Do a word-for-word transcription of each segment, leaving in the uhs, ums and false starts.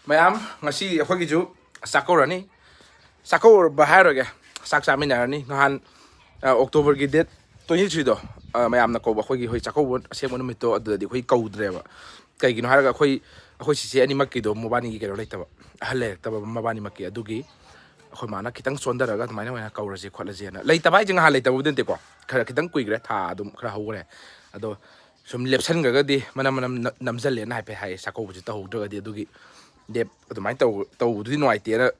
ꯃꯌꯥꯝ, ꯉꯁꯤ ꯑꯩꯈꯣꯏꯒꯤꯁꯨ ꯆꯥꯛꯀꯧꯔꯅꯤ꯫ ꯆꯥꯛꯀꯧꯕ ꯍꯥꯏꯔꯒꯦ, ꯆꯥꯛ ꯆꯥꯃꯤꯟꯅꯔꯅꯤ꯫ ꯅꯍꯥꯟ, ꯑ, ꯑꯣꯛꯇꯣꯕꯔꯒꯤ ꯗꯦꯠ ꯇ꯭ꯋꯦꯟꯇꯤ ꯊ꯭ꯔꯤꯗꯣ, ꯑ, ꯃꯌꯥꯝꯅ ꯀꯧꯕ ꯑꯩꯈꯣꯏꯒꯤ ꯍꯣꯏ ꯆꯥꯛꯀꯧꯕ ꯑꯁꯦꯡꯕ ꯅꯨꯃꯤꯠꯇꯣ, ꯑꯗꯨꯗꯗꯤ ꯑꯩꯈꯣꯏ ꯀꯧꯗ꯭ꯔꯦꯕ꯫ ꯀꯩꯒꯤꯅꯣ ꯍꯥꯏꯔꯒ ꯑꯩꯈꯣꯏ, ꯑꯩꯈꯣꯏ ꯆꯤꯆꯦ ꯑꯅꯤꯃꯛꯀꯤꯗꯣ ꯃꯕꯥꯅꯤꯒꯤ ꯀꯩꯅꯣ ꯂꯩꯇꯕ, ꯑꯍꯜ ꯂꯩꯔꯛꯇꯕ ꯃꯕꯥꯅꯤꯃꯛꯀꯤ꯫ ꯑꯗꯨꯒꯤ ꯑꯩꯈꯣꯏ ꯃꯥꯅ ꯈꯤꯇꯪ ꯆꯣꯟꯊꯔꯒ ꯑꯗꯨꯃꯥꯏꯅ ꯑꯣꯏꯅ ꯀꯧꯔꯁꯦ ꯈꯣꯠꯂꯁꯦꯅ꯫ ꯂꯩꯇꯕ ꯍꯥꯏꯁꯦ ꯉꯍꯥꯟ ꯂꯩꯇꯕꯕꯨꯗꯤ ꯅꯠꯇꯦꯀꯣ, ꯈꯔ ꯈꯤꯇꯪ ꯀꯨꯏꯈ꯭ꯔꯦ, ꯊꯥ ꯑꯗꯨꯝ ꯈꯔ ꯍꯧꯈ꯭ꯔꯦ꯫ ꯑꯗꯣ ꯁꯨꯝ ꯂꯦꯞꯁꯟꯈ꯭ꯔꯒꯗꯤ ꯃꯅꯝ ꯃꯅꯝ ꯅ-, ꯅꯝꯖꯜꯂꯦꯅ ꯍꯥꯏꯐꯦꯠ ꯍꯥꯏꯌꯦ, ꯆꯥꯛꯀꯧꯕꯁꯦ ꯇꯧꯍꯧꯗ꯭ꯔꯒꯗꯤ꯫ ꯑꯗꯨꯒꯤ ꯗꯦꯠ ꯑꯗꯨꯃꯥꯏꯅ ꯇꯧ-, ꯇꯧꯕꯗꯨꯗꯤ ꯅꯨꯡꯉꯥꯏꯇꯦꯅ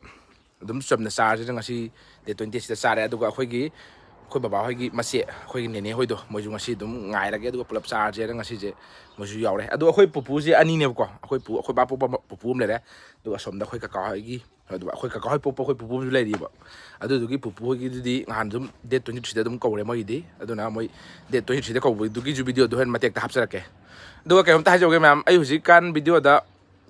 ꯑꯗꯨꯝ ꯆꯝꯅ ꯆꯥꯔꯁꯤꯅ ꯉꯁꯤ ꯗꯦꯠ ꯇ꯭ꯋꯦꯟꯇꯤ ꯁꯤꯗ ꯆꯥꯔꯦ꯫ ꯑꯗꯨꯒ ꯑꯩꯈꯣꯏꯒꯤ, ꯑꯩꯈꯣꯏ ꯕꯕꯥ ꯍꯣꯏꯒꯤ ꯃꯆꯦ, ꯑꯩꯈꯣꯏꯒꯤ ꯅꯦꯅꯦ ꯍꯣꯏꯗꯣ, ꯃꯣꯏꯁꯨ ꯉꯁꯤ ꯑꯗꯨꯝ ꯉꯥꯏꯔꯒꯦ, ꯑꯗꯨꯒ ꯄꯨꯂꯞ ꯆꯥꯔꯁꯦꯅ ꯉꯁꯤꯁꯦ ꯃꯣꯏꯁꯨ ꯌꯥꯎꯔꯦ꯫ ꯑꯗꯣ ꯑꯩꯈꯣꯏ ꯄꯨꯄꯨꯁꯦ ꯑꯅꯤꯅꯦꯕꯀꯣ, ꯑꯩꯈꯣꯏ ꯄꯨ-, ꯑꯩꯈꯣꯏ ꯕꯥ ꯄꯣꯛꯄ ꯄꯨꯄꯨ ꯑꯃ ꯂꯩꯔꯦ, ꯑꯗꯨꯒ ꯑꯁꯣꯝꯗ ꯑꯩꯈꯣꯏ ꯀꯀꯥ ꯍꯣꯏꯒꯤ, ꯑꯗꯨꯒ ꯑꯩꯈꯣꯏ ꯀꯀꯥ ꯍꯣꯏ ꯄꯣꯛꯄ ꯑꯩꯈꯣꯏ ꯄꯨꯄꯨ ꯑꯃꯁꯨ ꯂꯩꯔꯤꯕ꯫ ꯑꯗꯨꯗꯨꯒꯤ ꯄꯨꯄꯨ ꯍꯣꯏꯒꯤꯗꯨꯗꯤ ꯅꯍꯥꯟ ꯑꯗꯨꯝ ꯗꯦꯠ ꯇ꯭ꯋꯦꯟꯇꯤ ꯊ꯭ꯔꯤꯗ ꯑꯗꯨꯝ ꯀꯧꯔꯦ ꯃꯣꯏꯒꯤꯗꯤ꯫ ꯑꯗꯨꯅ ꯃꯣꯏ ꯗꯦꯠ ꯇ꯭ꯋꯦꯟꯇꯤ ꯊ꯭ꯔꯤꯗ ꯀꯧꯕꯗꯨꯒꯤꯁꯨ ꯚꯤꯗꯤꯑꯣꯗꯣ ꯍꯣꯔꯦꯟ ꯃꯇꯦꯛꯇ ꯍꯥꯞꯆꯔꯛꯀꯦ꯫ ꯑꯗꯨꯒ ꯀꯩꯅꯣꯝꯇ ꯍꯥꯏꯖꯍꯧꯒꯦ ꯃꯌꯥꯝ, ꯑꯩ ꯍꯧꯖꯤꯛꯀꯥꯟ ꯚꯤꯗꯤꯑꯣꯗ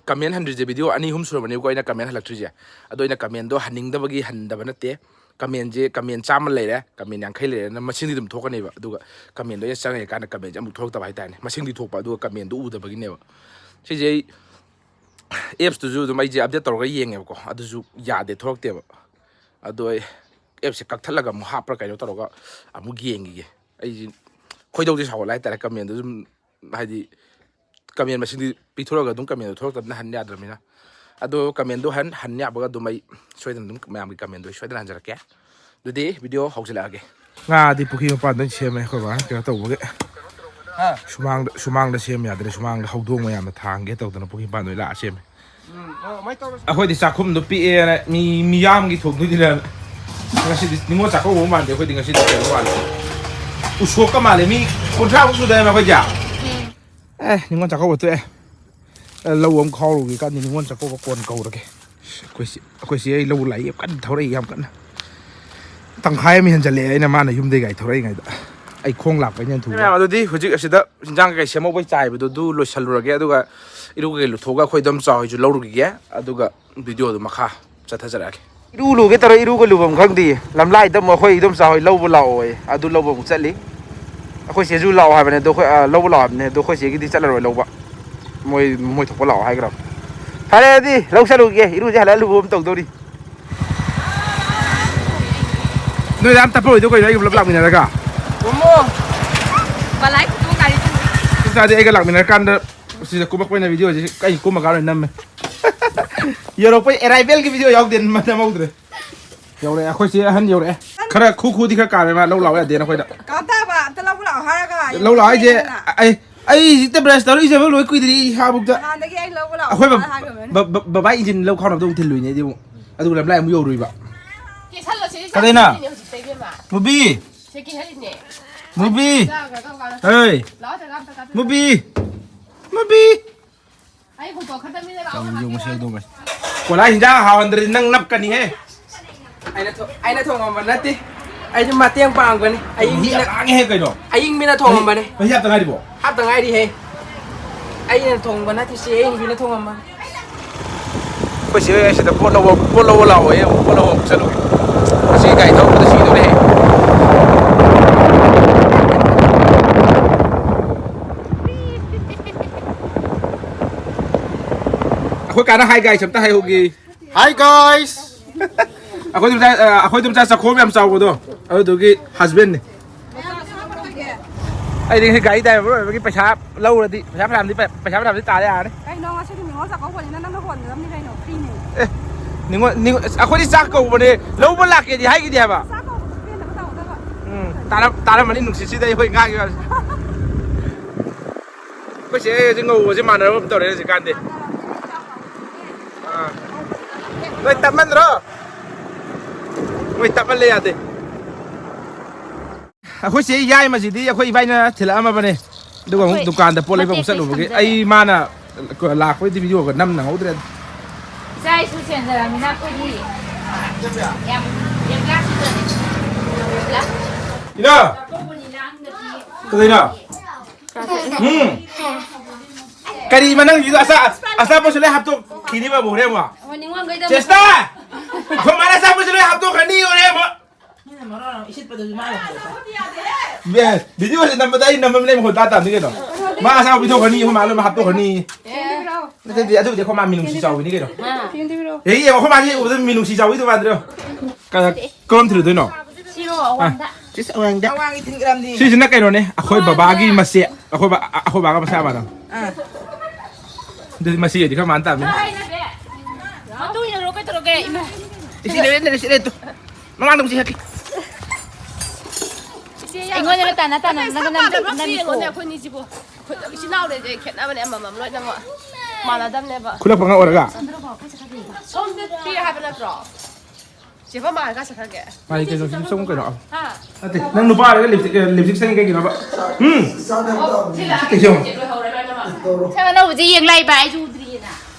ꯀꯃꯦꯟ ꯍꯟꯗ꯭ꯔꯤꯁꯦ ꯚꯤꯗꯤꯑꯣ ꯑꯅꯤ ꯑꯍꯨꯝ ꯁꯨꯔꯕꯅꯦꯕꯀꯣ ꯑꯩꯅ ꯀꯃꯦꯟ ꯍꯜꯂꯛꯇ꯭ꯔꯤꯁꯦ꯫ ꯑꯗꯣ ꯑꯩꯅ ꯀꯃꯦꯟꯗꯣ ꯍꯟꯅꯤꯡꯗꯕꯒꯤ ꯍꯟꯗꯕ ꯅꯠꯇꯦ꯫ ꯀꯃꯦꯟꯁꯦ, ꯀꯃꯦꯟ ꯆꯥꯝꯃ ꯂꯩꯔꯦ, ꯀꯃꯦꯟ ꯌꯥꯡꯈꯩ ꯂꯩꯔꯦꯅ ꯃꯁꯤꯡꯗꯤ ꯑꯗꯨꯝ ꯊꯣꯛꯀꯅꯦꯕ꯫ ꯑꯗꯨꯒ ꯀꯃꯦꯟꯗꯣ ꯑꯩꯅ ꯆꯪꯉꯛꯑꯀꯥꯟꯗ ꯀꯃꯦꯟꯁꯦ ꯑꯃꯨꯛ ꯊꯣꯛꯂꯛꯇꯕ ꯍꯥꯏꯇꯥꯔꯦꯅꯦ꯫ ꯃꯁꯤꯡꯗꯤ ꯊꯣꯛꯄ, ꯑꯗꯨꯒ ꯀꯃꯦꯟꯗꯣ ꯎꯗꯕꯒꯤꯅꯦꯕ꯫ ꯁꯤꯁꯦ ꯑꯩ ꯑꯦꯞꯁꯇꯨꯁꯨ ꯑꯗꯨꯝ ꯑꯩꯁꯦ ꯑꯞꯗꯦꯠ ꯇꯧꯔꯒ ꯌꯦꯡꯉꯦꯕꯀꯣ, ꯑꯗꯨꯁꯨ ꯌꯥꯗꯦ, ꯊꯣꯛꯂꯛꯇꯦꯕ꯫ ꯑꯗꯣ ꯑꯩ ꯑꯦꯞꯁꯦ ꯀꯛꯊꯠꯂꯒ ꯑꯃꯨꯛ ꯍꯥꯞꯄ꯭ꯔꯥ ꯀꯩꯅꯣ ꯇꯧꯔꯒ ꯑꯃꯨꯛ ꯌꯦꯡꯈꯤꯒꯦ꯫ ꯑꯩꯁꯦ ꯈꯣꯏꯗꯧꯁꯦ ꯁꯥꯎꯒꯠꯂꯦ ꯍꯥꯏꯇꯥꯔꯦ, ꯀꯃꯦꯟꯗꯣ ꯁꯨꯝ, ꯍꯥꯏꯗꯤ ꯀꯃꯦꯟ ꯃꯁꯤꯡꯗꯤ ꯄꯤꯊꯣꯔꯛꯑꯒ ꯑꯗꯨꯝ ꯀꯃꯦꯟꯗꯣ ꯊꯣꯛꯂꯛꯇꯕꯅꯤꯅ ꯍꯟ ꯌꯥꯗ꯭ꯔꯕꯅꯤꯅ꯫ ꯑꯗꯣ ꯀꯃꯦꯟꯗꯣ ꯍꯟ, ꯍꯟ ꯌꯥꯕꯒ ꯑꯗꯨꯝ ꯑꯩ ꯁꯣꯏꯗꯅ ꯑꯗꯨꯝ ꯃꯌꯥꯝꯒꯤ ꯀꯃꯦꯟꯗꯣ ꯑꯩ ꯁꯣꯏꯗꯅ ꯍꯟꯖꯔꯛꯀꯦ꯫ ꯑꯗꯨꯗꯤ ꯚꯤꯗꯤꯑꯣ ꯍꯧꯖꯤꯜꯂꯛꯑꯒꯦ꯫ ꯉꯥꯗꯤ ꯄꯨꯈ꯭ꯔꯤ ꯃꯄꯥꯟꯗ ꯑꯣꯏꯅ ꯁꯦꯝꯃꯦ ꯑꯩꯈꯣꯏ ꯕꯥꯅ ꯀꯩꯅꯣ ꯇꯧꯕꯒꯤ꯫ ꯁꯨꯃꯥꯡꯗ, ꯁꯨꯃꯥꯡꯗ ꯁꯦꯝ ꯌꯥꯗ꯭ꯔꯦ, ꯁꯨꯃꯥꯡꯗ ꯍꯧꯗꯣꯡ ꯃꯌꯥꯝꯅ ꯊꯥꯡꯒꯦ ꯇꯧꯗꯅ ꯄꯨꯈ꯭ꯔꯤ ꯃꯄꯥꯟꯗ ꯑꯣꯏꯅ ꯂꯥꯛꯑ ꯁꯦꯝꯃꯦ꯫ ꯑꯩꯈꯣꯏꯗꯤ ꯆꯥꯛꯈꯨꯝꯗꯣ ꯄꯤꯛꯑꯦꯅ ꯃꯤ, ꯃꯤꯌꯥꯝꯒꯤ ꯊꯣꯡꯗꯣꯏꯅꯤꯅ ꯉꯁꯤꯗꯤ ꯅꯤꯉꯣꯜ ꯆꯥꯛꯀꯧꯕ ꯃꯥꯟꯗꯦ꯫ ꯑꯩꯈꯣꯏꯗꯤ ꯉꯁꯤꯗꯤ ꯀꯩꯅꯣ ꯃꯥꯜꯂꯦ, ꯎꯁꯣꯞꯀ ꯃꯥꯜꯂꯦ꯫ ꯃꯤ ꯀꯨꯟꯊ꯭ꯔꯥꯃꯨꯛ ꯁꯨꯗꯣꯏꯅꯦ ꯑꯩꯈꯣꯏꯁꯦ꯫ ꯑꯦ, ꯅꯤꯉꯣꯜ ꯆꯥꯛꯀꯧꯕ ꯇꯣꯛꯑꯦ꯫ ꯑꯦ, ꯂꯧ ꯑꯃ ꯈꯥꯎꯔꯨꯒꯦ ꯀꯥꯟꯗ ꯅꯤꯉꯣꯜ ꯆꯥꯛꯀꯧꯕ ꯀꯣꯟ ꯀꯧꯔꯒꯦ꯫ ꯑꯩꯈꯣꯏꯁꯤ, ꯑꯩꯈꯣꯏꯁꯤ ꯑꯩ ꯂꯧ ꯂꯥꯛꯏ ꯌꯥꯝ ꯀꯟꯅ ꯊꯧꯔꯛꯏ, ꯌꯥꯝ ꯀꯟꯅ꯫ ꯇꯪꯈꯥꯏ ꯑꯃ ꯍꯦꯟꯖꯜꯂꯛꯑꯦ ꯑꯩꯅ ꯃꯥꯅ ꯌꯨꯝꯗꯩ ꯒꯥꯔꯤ ꯊꯧꯔꯛꯏꯉꯩꯗ꯫ ꯑꯩ ꯈꯣꯡ ꯂꯥꯛꯄꯩꯅ ꯊꯨꯕ꯫ ꯃꯌꯥꯝ, ꯑꯗꯨꯗꯤ ꯍꯧꯖꯤꯛ ꯑꯁꯤꯗ ꯏꯟꯖꯥꯡ ꯀꯩꯀꯩ ꯁꯦꯝꯍꯧꯕꯩ ꯆꯥꯏꯕꯗꯨ ꯑꯗꯨ ꯂꯣꯏꯁꯜꯂꯨꯔꯒꯦ, ꯑꯗꯨꯒ ꯏꯔꯨ ꯀꯩꯀꯩ ꯂꯨꯊꯣꯛꯑꯒ ꯑꯩꯈꯣꯏ ꯏꯗꯣꯝꯆꯥ ꯍꯣꯏꯁꯨ ꯂꯧꯔꯨꯈꯤꯒꯦ, ꯑꯗꯨꯒ ꯚꯤꯗꯤꯑꯣꯗꯨ ꯃꯈꯥ ꯆꯠꯊꯖꯔꯛꯑꯒꯦ꯫ ꯏꯔꯨ ꯂꯨꯒꯦ ꯇꯧꯔ ꯏꯔꯨꯒ ꯂꯨꯐꯝ ꯈꯪꯗꯦ꯫ ꯂꯝꯂꯥꯏꯗ ꯑꯃꯨꯛ ꯑꯩꯈꯣꯏ ꯏꯗꯣꯝꯆꯥ ꯍꯣꯏ ꯂꯧꯕ ꯂꯥꯛꯑꯣꯌꯦ꯫ ꯑꯗꯨ ꯂꯧꯕ ꯑꯃꯨꯛ ꯆꯠꯂꯤ꯫ ꯑꯩꯈꯣꯏ ꯆꯦꯁꯨ ꯂꯥꯛꯑꯣ ꯍꯥꯏꯕꯅꯦ, ꯑꯗꯣ ꯑꯩꯈꯣꯏ, ꯑ, ꯂꯧꯕ ꯂꯥꯛꯑꯣ ꯍꯥꯏꯕꯅꯦ, ꯑꯗꯣ ꯑꯩꯈꯣꯏ ꯆꯦꯒꯤꯗꯤ ꯆꯠꯂꯔꯣꯏ ꯂꯧꯕ꯫ ꯃꯣꯏ, ꯃꯣꯏ ꯊꯣꯛꯄ ꯂꯥꯛꯑꯣ ꯍꯥꯏꯈ꯭ꯔꯕ꯫ ꯐꯔꯦ ꯑꯗꯨꯗꯤ ꯂꯧ ꯆꯠꯂꯨꯒꯦ, ꯏꯔꯨꯁꯦ ꯍꯜꯂꯛꯑ ꯂꯨꯕ ꯑꯃ ꯇꯧꯗꯧꯔꯤ꯫ ꯅꯣꯏ ꯌꯥꯝ ꯇꯞꯄ ꯑꯣꯏꯗꯣꯏ ꯀꯩꯅꯣ, ꯑꯩꯒ ꯄꯨꯂꯞ ꯂꯥꯛꯃꯤꯟꯅꯔꯒ? ꯀꯨꯝꯃꯣ꯫ ꯕꯂꯥꯏ ꯀꯨꯝꯃꯣ ꯒꯥꯔꯤ ꯊꯝꯃꯦ꯫ ꯆꯞ ꯆꯥꯗꯤ ꯑꯩꯒ ꯂꯥꯛꯃꯤꯟꯅꯔꯀꯥꯟꯗ ꯁꯤꯗ ꯀꯨꯝꯃꯛꯄ ꯑꯣꯏꯅ ꯚꯤꯗꯤꯑꯣꯁꯤ ꯑꯩ ꯀꯨꯝꯃꯀꯥꯟꯗ ꯑꯣꯏꯅ ꯅꯝꯃꯦ꯫ ꯌꯧꯔꯛꯄꯩ arrival ꯒꯤ ꯚꯤꯗꯤꯑꯣ ꯌꯥꯎꯗꯦ, ꯅꯝꯍꯧꯗ꯭ꯔꯦ꯫ ꯌꯧꯔꯛꯑꯦ, ꯑꯩꯈꯣꯏ ꯆꯦ ꯑꯍꯟ ꯌꯧꯔꯛꯑꯦ꯫ ꯈꯔ ꯈꯨ ꯈꯨꯗꯤ ꯈꯔ ꯀꯥꯝꯃꯦ ꯃꯥ, ꯂꯧ ꯂꯥꯛꯑꯣ ꯌꯥꯗꯦꯅ ꯑꯩꯈꯣꯏꯗ꯫ ꯀꯥꯟꯇꯥꯕ, ꯑꯝꯇ ꯂꯧꯕ ꯂꯥꯛꯑꯣ ꯍꯥꯏꯔꯒ ꯂꯧ ꯂꯥꯛꯑꯣ ꯍꯥꯏꯁꯦ, ꯌꯦꯡꯉꯦꯗꯅ꯫ ꯑꯩ, ꯑꯩ ꯍꯧꯖꯤꯛꯇ brush ꯇꯧꯔ ꯏꯖꯕ ꯂꯣꯏ ꯀꯨꯏꯗ꯭ꯔꯤ ꯏꯍꯥꯕꯨꯛꯇ꯫ ꯅꯍꯥꯟꯗꯒꯤ ꯑꯩ ꯂꯧꯕ ꯂꯥꯛꯑꯣ ꯑꯩꯈꯣꯏ ꯕ-, ꯍꯥꯏꯈ꯭ꯔꯕꯅꯤ꯫ ꯕ-, ꯕ-, ꯕꯕꯥ ꯏꯟꯖꯤꯟ ꯂꯧ ꯈꯥꯎꯅꯕꯗ ꯑꯃꯨꯛ ꯊꯤꯜꯂꯨꯏꯅꯦ ꯑꯩꯗꯤ ꯑꯃꯨꯛ꯫ ꯑꯗꯨꯒ ꯂꯝꯂꯥꯏ ꯑꯃꯨꯛ ꯌꯧꯔꯨꯏꯕ꯫ ꯀꯦꯁꯜꯂꯣ, ꯁꯤ ꯀꯗꯩꯅ? ꯆꯥꯛ ꯊꯣꯡꯉꯤꯅꯦ ꯍꯧꯖꯤꯛꯇ ꯏꯕꯦꯝꯃ꯫ ꯃꯨꯕꯤ! ꯁꯦ ꯀꯦꯍꯜꯂꯤꯅꯦ꯫ ꯃꯨꯕꯤ! ꯆꯥꯒ꯭ꯔꯥ ꯀꯔꯝ ꯀꯥꯟꯗ? ꯍꯩ! ꯂꯥꯛꯑꯣ, ꯆꯥꯛ ꯑꯝꯇ ꯆꯥꯊꯣꯛ-꯫ ꯃꯨꯕꯤ! ꯃꯨꯕꯤ! ꯑꯩ ꯍꯧꯗꯣꯛꯈ꯭ꯔꯗꯕꯅꯤꯅ ꯂꯥꯛꯑꯣ꯫ ꯇꯧꯔꯤꯁꯦ ꯌꯦꯡꯉꯨ, ꯃꯁꯤ ꯍꯧꯗꯣꯡꯁꯦ꯫ ꯀꯣꯂꯥ ꯍꯤꯟꯖꯥꯡ ꯍꯥꯎꯍꯟꯗ꯭ꯔꯗꯤ ꯅꯪ ꯅꯞꯀꯅꯤꯍꯦ꯫ ꯑꯩꯅ ꯊꯣ-, ꯑꯩꯅ ꯊꯣꯡꯉꯝꯕ ꯅꯠꯇꯦ꯫ ꯑꯩꯁꯨ ꯃꯇꯦꯡ ꯄꯥꯡꯕꯅꯤ꯫ ꯃꯍꯤ ꯌꯥꯝ ꯑꯏꯪꯕꯤꯅ, ꯂꯥꯡꯉꯦꯍꯦ ꯀꯩꯅꯣ꯫ ꯑꯏꯪꯕꯤꯅ ꯊꯣꯡꯉꯝꯕꯅꯦ꯫ ꯃꯍꯤ ꯍꯥꯞꯇ ꯉꯥꯏꯔꯤꯕꯣ? ꯍꯥꯞꯇ ꯉꯥꯏꯔꯤꯍꯦ꯫ ꯑꯩꯅ ꯊꯣꯡꯕ ꯅꯠꯇꯦ, ꯆꯦ ꯑꯏꯪꯕꯤꯅ ꯊꯣꯡꯉꯝꯕꯅꯦ꯫ ꯑꯩꯈꯣꯏ ꯆꯦ ꯍꯣꯏ ꯑꯁꯤꯗ ꯄꯣꯠ ꯂꯧꯕ, ꯄꯣꯠ ꯂꯧꯕ ꯂꯥꯛꯑꯣꯌꯦ, ꯑꯃꯨꯛ ꯄꯣꯠ ꯂꯧꯕ ꯑꯃꯨꯛ ꯆꯠꯂꯨꯒꯦ꯫ ꯉꯁꯤ ꯒꯥꯔꯤ ꯊꯧꯕꯗ ꯁꯤꯗꯣꯔꯦꯍꯦ꯫ ꯑꯩꯈꯣꯏ ꯀꯥꯅ hi guys ꯑꯝꯇ ꯍꯥꯏꯍꯧꯒꯦ꯫ Hi guys! ꯑꯩꯈꯣꯏ ꯑꯗꯨꯝ ꯆꯥ-, ꯑ, ꯑꯩꯈꯣꯏ ꯑꯗꯨꯝ ꯆꯥ ꯆꯥꯛꯈꯣꯝ ꯌꯥꯝ ꯆꯥꯎꯕꯗꯣ, ꯑꯗꯨꯗꯨꯒꯤ husband ꯅꯤ꯫ ꯑꯩꯗꯤ ꯉꯁꯤ ꯒꯥꯔꯤ driver ꯑꯣꯏꯕꯒꯤ ꯄꯩꯁꯥ ꯂꯧꯔꯗꯤ, ꯄꯩꯁꯥ ꯐꯅꯌꯥꯝꯗꯤ, ꯄꯩꯁꯥ ꯐꯅꯌꯥꯝꯗꯤ ꯇꯥꯔꯦ ꯌꯥꯔꯦ꯫ ꯀꯩꯅꯣ ꯉꯁꯤꯗꯤ ꯅꯤꯉꯣꯜ ꯆꯥꯛꯀꯧꯕꯅꯤꯅ ꯅꯪꯅ ꯍꯣꯟꯒꯗꯕꯅꯤ ꯀꯩꯅꯣ, free ꯅꯤ꯫ ꯑꯦ, ꯅꯤꯉꯣꯜ, ꯅꯤꯉꯣꯜ, ꯑꯁ, ꯑꯩꯈꯣꯏꯗꯤ ꯆꯥꯛ ꯀꯧꯕꯅꯦ, ꯂꯧꯕ ꯂꯥꯛꯀꯦꯗꯤ ꯍꯥꯏꯒꯤꯗꯦ ꯍꯥꯏꯕ꯫ ꯆꯥꯛ ꯀꯧꯕꯗꯣ ꯄꯦꯟꯅꯕ ꯇꯧꯒꯗꯕ꯫ ꯎꯝ, ꯇꯥꯔꯝ-, ꯇꯥꯔꯝꯃꯅꯤ ꯅꯨꯡꯁꯤꯠꯁꯤꯗ ꯑꯩꯈꯣꯏ ꯉꯥꯡꯉꯤꯕ ꯃꯌꯥꯝꯁꯦ꯫ ꯑꯩꯈꯣꯏ ꯆꯦ ꯍꯣꯏꯁꯦ ꯉꯧꯕꯁꯦ ꯃꯥꯟꯅꯔꯕ ꯑꯃ ꯇꯧꯔꯦ ꯍꯧꯖꯤꯛꯀꯥꯟꯗꯤ꯫ ꯑꯥ꯫ ꯅꯣꯏ ꯇꯞꯃꯟꯗ꯭ꯔꯣ? ꯅꯣꯏ ꯇꯞꯃꯜꯂꯦ ꯌꯥꯗꯦ꯫ ꯑꯩꯈꯣꯏ ꯆꯦ ꯌꯥꯏꯃꯁꯤꯗꯤ ꯑꯩꯈꯣꯏ ꯏꯕꯥꯏꯅ ꯊꯤꯜꯂꯛꯑꯝꯃꯕꯅꯦ꯫ ꯑꯗꯨꯒ ꯑꯃꯨꯛ ꯑꯩꯈꯣꯏ ꯗꯨꯀꯥꯟꯗ ꯄꯣꯠ ꯂꯩꯕ ꯑꯃꯨꯛ ꯃꯇꯦꯛ ꯆꯠꯂꯨꯕꯒꯤ ꯊꯝꯖꯔꯦ꯫ ꯑꯩ ꯃꯥꯅ ꯂꯥꯛꯄꯩꯗꯤ ꯚꯤꯗꯤꯑꯣꯒ ꯅꯝ ꯅꯪꯍꯧꯗ꯭ꯔꯦ꯫ ꯏꯆꯥ ꯏꯁꯨ ꯆꯦꯟꯖꯔꯃꯤꯅ ꯑꯩꯈꯣꯏꯗꯤ ꯌꯥꯝ, ꯌꯥꯝ ꯌꯥꯛꯁꯤꯗꯅꯦ꯫ ꯏꯅꯥ! ꯀꯩꯗꯧꯔꯤꯅꯣ? ꯎꯝ꯫ ꯀꯔꯤ ꯃꯅꯪꯁꯤꯗ ꯑꯆꯥ-, ꯑꯆꯥꯄꯣꯠꯁꯨ ꯂꯣꯏ ꯍꯥꯞꯇꯣꯛꯈꯤꯅꯤꯕ ꯑꯃꯨꯛ ꯍꯣꯔꯦꯟ ꯑꯃꯨꯛ꯫ ꯑꯣ, ꯅꯤꯉꯣꯜꯈꯩꯗ ꯑꯃꯨꯛ ꯆꯦꯁꯇꯥ! ꯑꯩꯈꯣꯏ ꯃꯥꯅ ꯑꯆꯥꯄꯣꯠꯁꯨ ꯂꯣꯏ ꯍꯥꯞꯇꯣꯛꯈ꯭ꯔꯅꯤ ꯍꯣꯔꯦꯟ ꯑꯃꯨꯛ꯫ ꯃꯤꯅ ꯃꯔꯣꯟ ꯑꯃ ꯏꯁꯤꯠꯄꯗꯨꯁꯨ ꯃꯥꯅ ꯍꯥꯏꯔꯛꯄ꯫ ꯃꯦ-, ꯚꯤꯗꯤꯑꯣꯁꯦ ꯅꯝꯕꯗ ꯑꯩ ꯅꯝꯕ ꯂꯩ ꯃꯈꯣꯟ ꯇꯥ ꯇꯥꯕꯅꯤ ꯀꯩꯅꯣ꯫ ꯃꯥ ꯑꯆꯥꯄꯣꯠ ꯄꯤꯊꯣꯛꯈ꯭ꯔꯅꯤ, ꯑꯩꯈꯣꯏ ꯃꯥ ꯂꯣꯏꯅꯃꯛ ꯍꯥꯞꯇꯣꯛꯈ꯭ꯔꯅꯤ꯫ ꯅꯠꯇꯦ, ꯑꯗꯨꯕꯨꯗꯤ ꯑꯩꯈꯣꯏ ꯃꯥ ꯃꯤꯅꯨꯡꯁꯤ ꯆꯥꯎꯕꯤꯅꯤ ꯀꯩꯅꯣ꯫ ꯍꯦ, ꯑꯩꯈꯣꯏ ꯃꯥꯗꯤ ꯎꯕꯗ ꯃꯤꯅꯨꯡꯁꯤ ꯆꯥꯎꯕꯤꯗꯣ ꯃꯥꯟꯗ꯭ꯔꯣ? ꯀ-, ꯀꯔꯣꯝ ꯊꯤꯜꯂꯨꯗꯣꯏꯅꯣ? ꯁꯤꯔꯣ, ꯑꯋꯥꯡꯗ꯫ ꯁꯤꯁ, ꯑꯋꯥꯡꯗ꯫ ꯑꯋꯥꯡꯒꯤ ꯊꯤꯟꯒ꯭ꯔꯝꯗꯤ꯫ ꯁꯤꯁꯤꯅ ꯀꯩꯅꯣꯅꯦ, ꯑꯩꯈꯣꯏ ꯕꯕꯥꯒꯤ ꯃꯆꯦ, ꯑꯩꯈꯣꯏ ꯕꯥ-, ꯑꯩꯈꯣꯏ ꯕꯥꯒ ꯃꯆꯥ ꯃꯥꯟꯅꯕ꯫ ꯑꯥ꯫ ꯑꯗꯨꯗꯤ ꯃꯆꯦ ꯑꯣꯏꯗꯤ ꯈꯔ ꯃꯥꯟ ꯇꯥꯕꯅꯤ꯫ ꯃꯇꯨ ꯏꯟꯅꯔꯣ ꯀꯩꯗꯧꯔꯒꯦ, ꯏꯃꯥ꯫ ꯏꯆꯦ ꯂꯩꯔꯦ, ꯂꯩꯔꯦ, ꯏꯆꯦ ꯂꯩꯔꯦ, ꯇꯨ꯫ ꯃꯃꯥꯡꯗ ꯑꯃꯨꯛ ꯆꯦꯟꯈꯠꯀꯦ꯫ ꯏꯆꯦ ꯌꯥꯏ꯫ ꯑꯩꯉꯣꯟꯗ ꯅꯠꯇꯅ ꯇꯥꯅ ꯅꯪ ꯅꯪ ꯅꯪ ꯌꯦꯡꯉꯣꯅꯦ, ꯑꯩꯈꯣꯏꯅꯤꯁꯤꯕꯨ꯫ ꯑꯩꯈꯣꯏ ꯏꯆꯤꯟ ꯏꯅꯥꯎ ꯂꯩꯁꯦ ꯈꯦꯠꯅꯕꯅꯦ ꯑꯃꯃꯝ ꯂꯣꯏꯅꯃꯛ꯫ ꯃꯥꯟꯅꯗꯕꯅꯦꯕ꯫ ꯈꯨꯂꯛꯄ ꯉꯥꯛ ꯑꯣꯏꯔꯒ? ꯁꯣꯝꯗ ꯄꯤꯔꯦ ꯍꯥꯏꯕ ꯅꯠꯇ꯭ꯔꯣ? ꯆꯦ ꯐꯝ ꯃꯥ ꯀꯥꯏ ꯆꯠꯈ꯭ꯔꯒꯦ? ꯃꯥꯗꯤ ꯀꯩꯅꯣ ꯁꯨꯝ ꯆꯪꯉꯨ ꯀꯩꯅꯣ꯫ ꯍꯥ? ꯅꯠꯇꯦ, ꯅꯪ ꯅꯨꯄꯥ ꯑꯣꯏꯔꯒ ꯂꯤꯞꯁꯇꯤꯛ, ꯑꯦ, ꯂꯤꯞꯁꯇꯤꯛ ꯁꯪꯉꯤ ꯀꯩꯒꯤꯅꯣꯕ? ꯎꯝ? ꯁꯤ ꯂꯥꯛꯑꯦ, ꯁꯤ ꯂꯣꯏꯍꯧꯔꯦ ꯂꯣꯏꯅꯃꯛ꯫ ꯁꯦ, ꯑꯅꯧꯕꯁꯦ ꯌꯦꯡ ꯂꯥꯛꯏꯕ, ꯑꯩꯁꯨ ꯎꯗ꯭ꯔꯤꯌꯦꯅ꯫